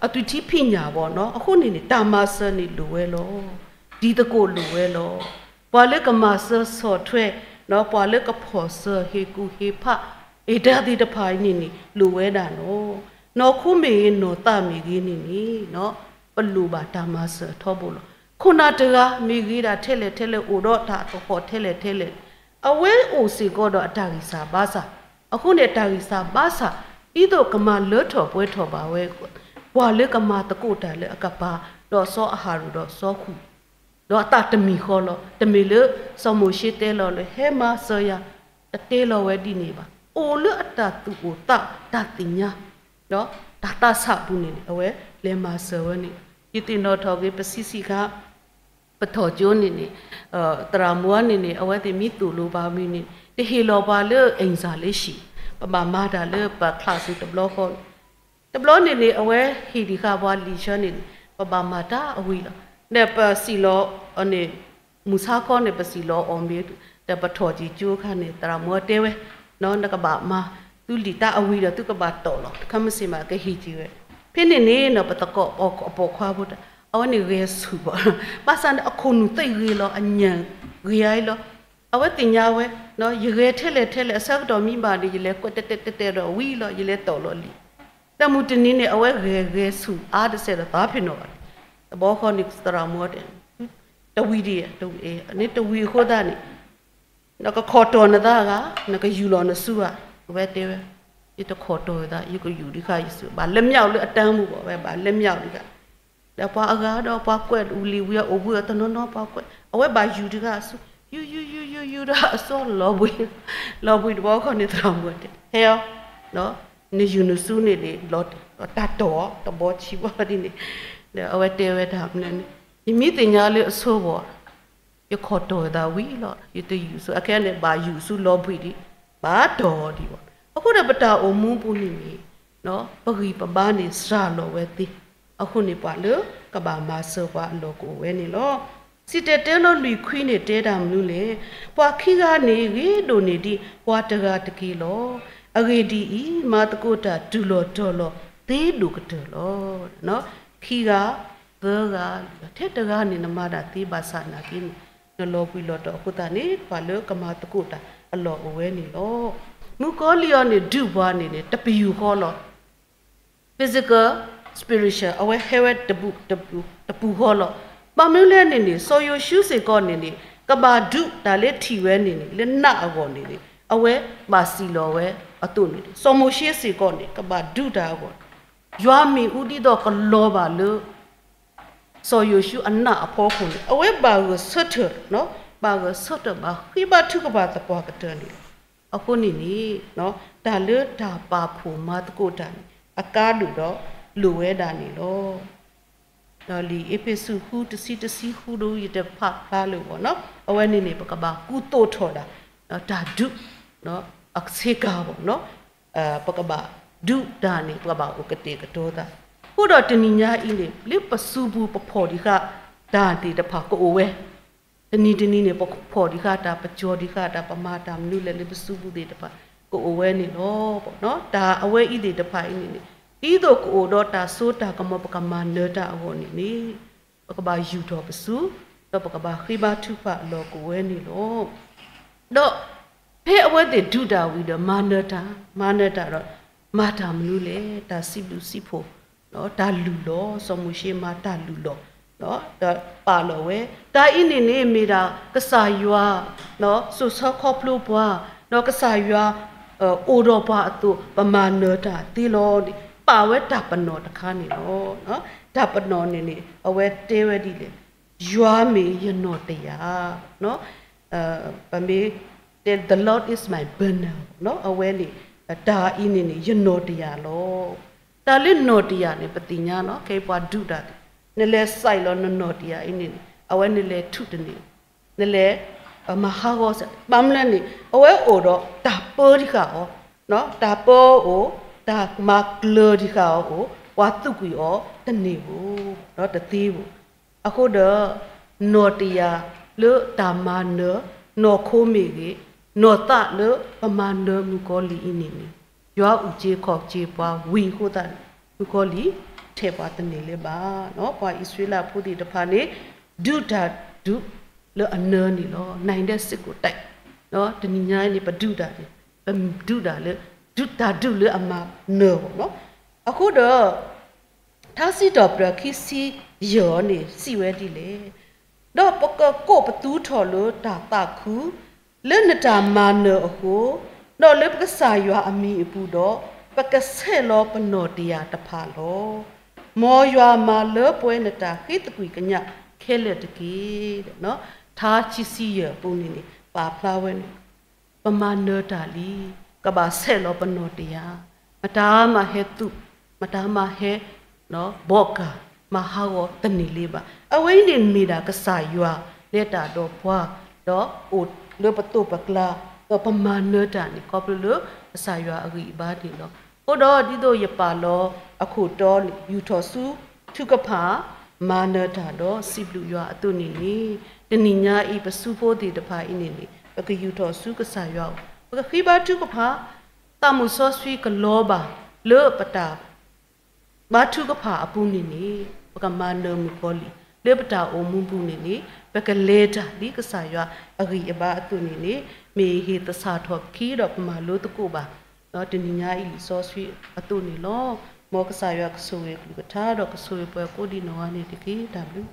အသွံၣ်ထံဖံးညၣ်ဘၣ်နီၤ, အဃိန့ၣ်န့ၣ် တၢ်မၤစၢၤန့ၣ်လိၣ်ဝဲလီၤ. တံၤသကိးလိၣ်ဝဲလီၤ. ပှၤလၢကမၤစၢၤဆီၣ်ထွဲ, ပှၤလၢကဖီၣ်စၢၤဟ့ၣ်ကူၣ်ဟ့ၣ်ဖး, အ့ၣ် တၢ်သ့ၣ်တဖၣ်အံၤန့ၣ်န့ၣ် လိၣ်ဝဲဒၣ်နီၤ. နီၢ်ခိမ့ၢ်ဂ့ၤ နီၢ်သးမ့ၢ်ဂ့ၤန့ၣ်န့ၣ် ပလိၣ်ဘၣ်တၢ်မၤစၢၤအထီဘိလီၤ. ခိၣ်နၢ်တဂၤ မ့ၢ်ဂ့ၤဒၣ်ထဲလဲၣ်ထဲလဲၣ် အိၣ်ဒီးတၢ်သဟီၣ်ထဲလဲၣ်ထဲလဲၣ်န့ၣ် အဝဲအိၣ်စ့ၢ်ကီးဒီးအတၢ်ဂံၢ်စၢ်ဘါစၢ်, အဃိန့ၣ် အတၢ်ဂံၢ်စၢ်ဘါစၢ် ဒ်သိးကမၤလၢထီၣ်ပှဲၤထီၣ်ဘၣ်ဝဲ ပှၤလၢကမၤသကိးတၢ်လၢအကပၤ ဒီးစီၤအၤဟရိၣ်ဒီးစီၤဃုာ် ဒီးအသးတမံၤဃီလီၤ. တမ့ၢ်လၢစီၤမိၤၡ့တဲလီၤလၢ ဟဲမၤစၢၤယၤ, တတဲလီၤဝဲဒ်န့ၣ်ဘၣ်. အိၣ်လၢအတၢ်သူၣ်အိၣ်သး တၢ်သ့ၣ်ညါ ဒီးတၢ်သးဆးပူၤန့ၣ်န့ၣ် အဝဲလဲၤမၤစၢၤဝဲန့ၣ်, ယသ့ၣ်နီၣ်ထီၣ်က့ၤ ပဆံးဆံးခါ ပထီၣ်ကၠိန့ၣ်န့ၣ် သရၣ်မုၣ်န့ၣ်န့ၣ် အဝဲသ့ၣ်မ့ၢ်သိၣ်လိပှၤမုၢ်န့ၣ် တဟ့ၣ်လီၤပှၤလၢ အိမ်စာ လၢဟံၣ်, ပဘၣ်မၤတၢ်လၢပ class တဘျီဃီ တဘျီန့ၣ်န့ၣ် အဝဲဟ့ၣ်ဒံးဃာ်ပှၤလံာ်ဆၢန့ၣ်န့ၣ် ပဘၣ်မၤတၢ်အဝံၤလီၤ. ဒီးပစံးလီၤန့ၣ် မုၢ်ဆါခီန့ၣ် ပစံးလီၤအီၤမ့ၢ် ဒီးပထီၣ်က့ၤကၠိအခါန့ၣ် သရၣ်မုၣ်တဲဝဲ နကဘၣ်မၤ သုလံာ်တၢ်အဝံၤဒီး သုကဘၣ်တီၢ်လီၤ တခါမ့ၢ်စ့ၢ်မး ကဟ့ၣ်က့ၤဝဲ. ဖဲန့ၣ်န့ၣ်နီၤ ပသကိးအပိာ်ခွါဖိတၢ် အဝဲန့ၣ်ဂဲၤဆူၣ်ဘၣ်, ဘၣ်ဆၣ်န့ၣ် အခိၣ်နူာ်သ့ၣ်ဂ့ၤလီၤ အညံၣ်ဂ့ၤအါအံၤလီၤ. အဝဲသ့ၣ်ညါဝဲ ယဂဲၤထဲလဲၣ်ထဲလဲၣ် အဆၢကတီၢ်မံဘၣ်ဒီး ယလဲၤကွဲးတဲတဲတဲဒီးဝံၤလီၤ ယလဲၤတီၢ်လီၤလံာ်. ဒီးမုၢ်တနံၤန့ၣ် အဝဲဂဲၤဂဲၤဆူၣ်အါတစဲးဒီးသးပ့ၤနီၣ်ဘၣ်. တဘျီဃီန့ၣ် သရၣ်မုၣ်တဲ တဝံၤဒံးဧါ, တဝံၤဧါ, န့ၣ်တဝံၤအဃိသတးန့ၣ် နကခိးတီၢ်နသးဧါ, နကယူၢ်လီၤနစုဧါ. အဝဲတဲဝဲ ယတခိးတီၢ်သး ယကယူၢ်ဒံးဃာ်ယစု ဘၣ်လဲၤမၠးအီၤလၢအတၢ်မူဘၣ်ဝဲ ဘၣ်လဲၤမၠးအီၤဒံးဃာ်. ဒီးပှၤအဂၤဒီးပှၤကွဲးလံာ်ဝံၤအအိၣ်ဘှံးအတနီၤနီၤ ပှၤကွဲး အဝဲဘၣ်ယူၢ်ဒံးဃာ်အစု ယူၢ်ယူၢ်ယူၢ်ယူၢ်ယူၢ်ဒီးအစုလီၤဘှံး, လီၤဘှံးတဘျီဃီန့ၣ် သရၣ်မုၣ်တဲ ဟဲအီၤ နယူၢ်နစုန့ၣ်န့ၣ် လီၤတၢ်တီၢ်အီၤ တဘီဆံးဘီဒ်န့ၣ်, ဒီးအဝဲတဲဝဲတၢ်မနုၤန့ၣ် ယမ့ၢ်သ့ၣ်ညါလၢအဆိဘၣ် ယခိးတီၢ်သးဝံၤလီၤ ယတယူၢ်ဆူ အခဲအံၤန့ၣ် ဘၣ်ယူၢ်ဆူလီၤဘှံးဒံး ဘၣ်တီၢ်အီၤဒံးဘၣ်. အဃိဒီးပတၢ်အိၣ်မူပူၤန့ၣ်န့ၣ် ပဂံၢ်ပဘါန့ၣ်စှၤလီၤဝဲသ့, အဃိန့ၣ် ပှၤလၢကဘၣ်မၤစၢၤပှၤအလီၢ်ကအိၣ်ဝဲန့ၣ်လီၤ. စံၣ်တဲၤတဲလီၤလွံၢ်ခွံန့ၣ်တဲတၢ်မနုၤလဲၣ်, ပှၤခံဂၤန့ၣ်ဂ့ၤဒိၣ်န့ၢ်ဒံးပှၤတဂၤတက့ၢ်လီၤ. အဂ့ၢ်ဒ်အံၤ, မၤသကိးတၢ်တုၤလီၤတီၤလီၤသ့ဒိၣ်ကတၢၢ်လီၤ. ခံဂၤ, သၢဂၤ, ထဲတဂၤန့ၣ်နမၤတၢ်သ့ဘၣ်ဆၣ်နာ်က့န့ၣ် နလီၤဘှံးလီၤတီၤအဃိသတးန့ၣ် ပှၤလၢကမၤသကိးတၢ်အလီၢ်အိၣ်ဝဲန့ၣ်လီၤ. မုၣ်ကီၤလံၢ်အံၤန့ၣ် ဒုးပှၤန့ၣ်န့ၣ် တပယူာ်ဃီလီၤ. physical, spiritual အဝဲဟဲဝဲတပူၤဃီလီၤ. ဘၣ်မနုၤလဲၣ်န့ၣ်န့ၣ် စီၤယိၤၡူစ့ၢ်ကီးန့ၣ်န့ၣ် ကဘၣ်ဒုးတၢ်လၢထံၣ်ဝဲန့ၣ်န့ၣ် လၢနးအဂီၢ်န့ၣ်န့ၣ် အဝဲဘၣ်စံးလီၤဝဲအသိးန့ၣ် စီၤမိၤၡ့စ့ၢ်ကီးန့ၣ် ကဘၣ်ဒုးတၢ်အဂီၢ် ယွၤမ့ၣ်အူဒ်သိးကလီၤဘၣ်လၢ စီၤယိၤၡူအနးအဖီခိၣ်န့ၣ် အဝဲဘၣ်ဂဲၤဆၢထၢၣ်, ဘၣ်ဂဲၤဆၢထၢၣ်ဘၣ်ဃ့ဘါထုကဖၣ်သပှၢ်ကတၢၢ်န့ၣ်လီၤ. အဃိန့ၣ်န့ၣ် တၢ်လၢတၢ်ပာ်ဖှိၣ်မၤသကိးတၢ်န့ၣ် အကါဒိၣ်ဒီးလိၣ်ဝဲဒၣ်န့ၣ်လီၤ. ဒီးလံာ်အ့းဖ့းစူးဃုတဆံတဆံဃုဒီး ယတဖးဖျါလၢၤဘၣ်နီၤ, အဝဲန့ၣ်န့ၣ် ပကဘၣ်ကူသိးထီၣ်ဒၣ် တၢ်ဒုး အဆ့ကၤဘၣ်နီၤ, ပကဘၣ်ဒုးတၢ်န့ၣ် ပကဘၣ်အိၣ်ကတဲာ်ကတီၤသး. အဃိဒီးတနံၤညါအံၤန့ၣ် လၢပစုပူၤပဖီၣ်ဒံးဃာ်တၢ်သ့ၣ်တဖၣ်ကအိၣ်ဝဲ, တနံၤတနံၤန့ၣ် ပဖီၣ်ဒံးဃာ်တၢ် ပကၠီၣ်ဒံးဃာ်တၢ် ပမၤတၢ်မနုၤလဲၣ်လၢပစုပူၤသ့ၣ်တဖၣ် ကအိၣ်ဝဲန့ၣ်လီၤ. တၢ်အဝဲအံၤသ့ၣ်တဖၣ်အံၤန့ၣ်န့ၣ် ဒ်သိးကအိၣ်ဒီးတၢ်စိတၢ်ကမီၤ ပကမၤနၢၤတၢ်အဂီၢ်န့ၣ်န့ၣ် ပကဘၣ်ယူာ်ထီၣ်ပစု, ဒီးပကဘၣ်ဃ့ဘါထုကဖၣ်အလီၢ်ကအိၣ်ဝဲန့ၣ်လီၤ. ဒီးဖဲအဝဲသ့ၣ်ဒုးတၢ်ဝံၤဒီး မၤနၢၤတၢ်, မၤနၢၤတၢ်ဒီး မၤတၢ်မနုၤလဲၣ်, တၢ်စံးဘျုးစံးဖှိၣ်, တၢ်လုၢ်လီၤ, စီၤမိၤၡ့မၤတၢ်လုၢ်လီၤ, ဒီးပာ်လီၤဝဲ, တၢ်အံၤန့ၣ်န့ၣ် မ့ၢ်ဒၣ်ကစၢ်ယွၤ စိာ်ဆှၢခီဖျိပှၤ, ဒီးကစၢ်ယွၤ အိၣ်ဒီးပှၤအသိး ပမၤနၢၤတၢ်သ့လီၤန့ၣ် ပာ်ဝဲတၢ်ပနီၣ်တခါန့ၣ်လီၤ. တၢ်ပနီၣ်န့ၣ်န့ၣ် အဝဲတဲဝဲဒ်လဲၣ်, ယွၤမ့ၢ်ယနီၣ်တယာ်, ပမ့ၢ်တဲ The Lord is my banner အဝဲန့ၣ် တၢ်အံၤန့ၣ်န့ၣ် ယနီၣ်တယာ်လီၤ. တၢ်လၢနီၣ်တယာ်န့ၣ် ပသ့ၣ်ညါနီၤ ခဲအံၤပှၤဒုးတၢ်သ့ၣ် နလဲၤစဲးလီၤနနီၣ်တယာ်အံၤန့ၣ်န့ၣ် အဝဲနလဲၤထုးတန့ၢ်, နလဲၤ မၤဟးဂီၤစဲး ဘၣ်မနုၤလဲၣ်န့ၣ် အဝဲအိၣ်ဒီးတၢ်ပၢတံၢ်ဃာ်အီၤ, တၢ်ပၢအီၤအိၣ်, တၢ်မၤကျၢၤတံၢ်ဃာ်အီၤအိၣ်, ပှၤသူၣ်ကွံာ်အီၤတန့ၢ်ဧိၤ, တသ့ဧိၤ. အဃိဒီး နီၣ်တယာ်လၢတၢ်မၤနၢၤ နီၢ်ခိမ့ၢ်ဂ့ၤ, နီၢ်သးလၢပမၤနၢၤမုၣ်ကီၤလံၢ်အံၤန့ၣ်န့ၣ် ယွၤအုၣ်က့ၤခီၣ်က့ၤပှၤဝံၤအဃိသတးန့ၣ် မုၣ်ကီၤလံၢ်ထဲးပှၤတန့ၢ်လၢၤဘၣ်. ပှၤအံၣ်စရ့လးဖိသ့ၣ်တဖၣ်န့ၣ် ဒုးတၢ်ဒုးလၢအနၢၤန့ၣ်လီၤ. နၢၤဒဲးစ့ၢ်ကီးတဲာ်, တနံၤညါအံၤန့ၣ် ပဒုးတၢ်န့ၣ် ပဒုးတၢ်လၢ ဒုးတၢ်ဒုးလၢအမၤနၢၤအီၤလီၤ. အဃိဒီး ထါစံးထီၣ်ပတြၢၤခံဆံယဲၢ်အံၤန့ၣ် စံးဝဲဒ်လဲၣ်, ဒီးပကကိးပသူထီၣ်လၢတၢ်သးခု လၢနတၢ်မၤနၢၤအဃိ, ဒီးလၢပကစၢ်ယွၤအမံၤအပူၤဒီး, ပကဆဲးလီၤပနီၣ်တယၢ်တဖၣ်လီၤ. မ်ယွၤမၤလၢပှဲၤနတၢ်ဃ့သကွံၢ်ကညးခဲလၢာ်တက့ၢ်. ထါခံဆံယဲၢ်အပူၤန့ၣ်န့ၣ် ပာ်ဖျါဝဲန့ၣ် ပမၤနၢၤတၢ်လံ, ကဘၣ်ဆဲးလီၤပနီၣ်တယၢ်, မတၤမၤဟဲသူၣ်, မတၤမၤဟဲ ဘီးကၢ် မၤဟးဂီၤတန့ၢ်လံဘၣ်. အဝဲအံၤန့ၣ်မ့ၢ်ဒၣ်ကစၢ်ယွၤလဲၤတၢ်ဒီးပှၤ, ဒီးအိၣ်လၢပသိးပကျါ, ဒီးပမၤနၢၤတၢ်န့ၣ် ခီဖျိလၢကစၢ်ယွၤအဂံၢ်အဘါန့ၣ်လီၤ. အဃိဒီးဒ်သိးယပာ်လီၤအခိၣ်တီန့ၣ် ယူာ်ထီၣ်ဆူထုကဖၣ် မၤနၢၤတၢ်ဒီးစံးဘျုးယွၤအသိးန့ၣ်န့ၣ်, တနံၤညါအံၤပစုဖိသ့ၣ်တဖၣ်အံၤန့ၣ်န့ၣ် ပကယူာ်ထီၣ်ဆူကစၢ်ယွၤအအိၣ်, ပကဃ့ဘါထုကဖၣ်, သးမုၣ်စီဆှံကလီၤဘၣ်လၢပတၢ် ဘါထုကဖၣ်အပူၤန့ၣ်န့ၣ် ပကမၤနၢၤမုၣ်ကီၤလံၢ်, လၢပတၢ်အိၣ်မူပူၤန့ၣ်န့ၣ် ပကလဲၤတၢ်ဒ်ကစၢ်ယွၤအဂံၢ်အဘါအသိးန့ၣ်န့ၣ်, မ့ၢ်ဟ့ၣ်သဆၣ်ထီၣ်ပခံဒီးပမၤလိသကိးဘၣ်, ဒီးတနံၤညါအံၤလံာ်စီဆှံအသိးန့ၣ်လီၤ. မ်ကစၢ်ယွၤကဆိၣ်ဂ့ၤအကလုၢ်ကထါဒီးကဆိၣ်ဂ့ၤပှၤကိးဒံးနီၢ်ဂၤန့ၣ်တက့ၢ်. တၢ်ဘျုး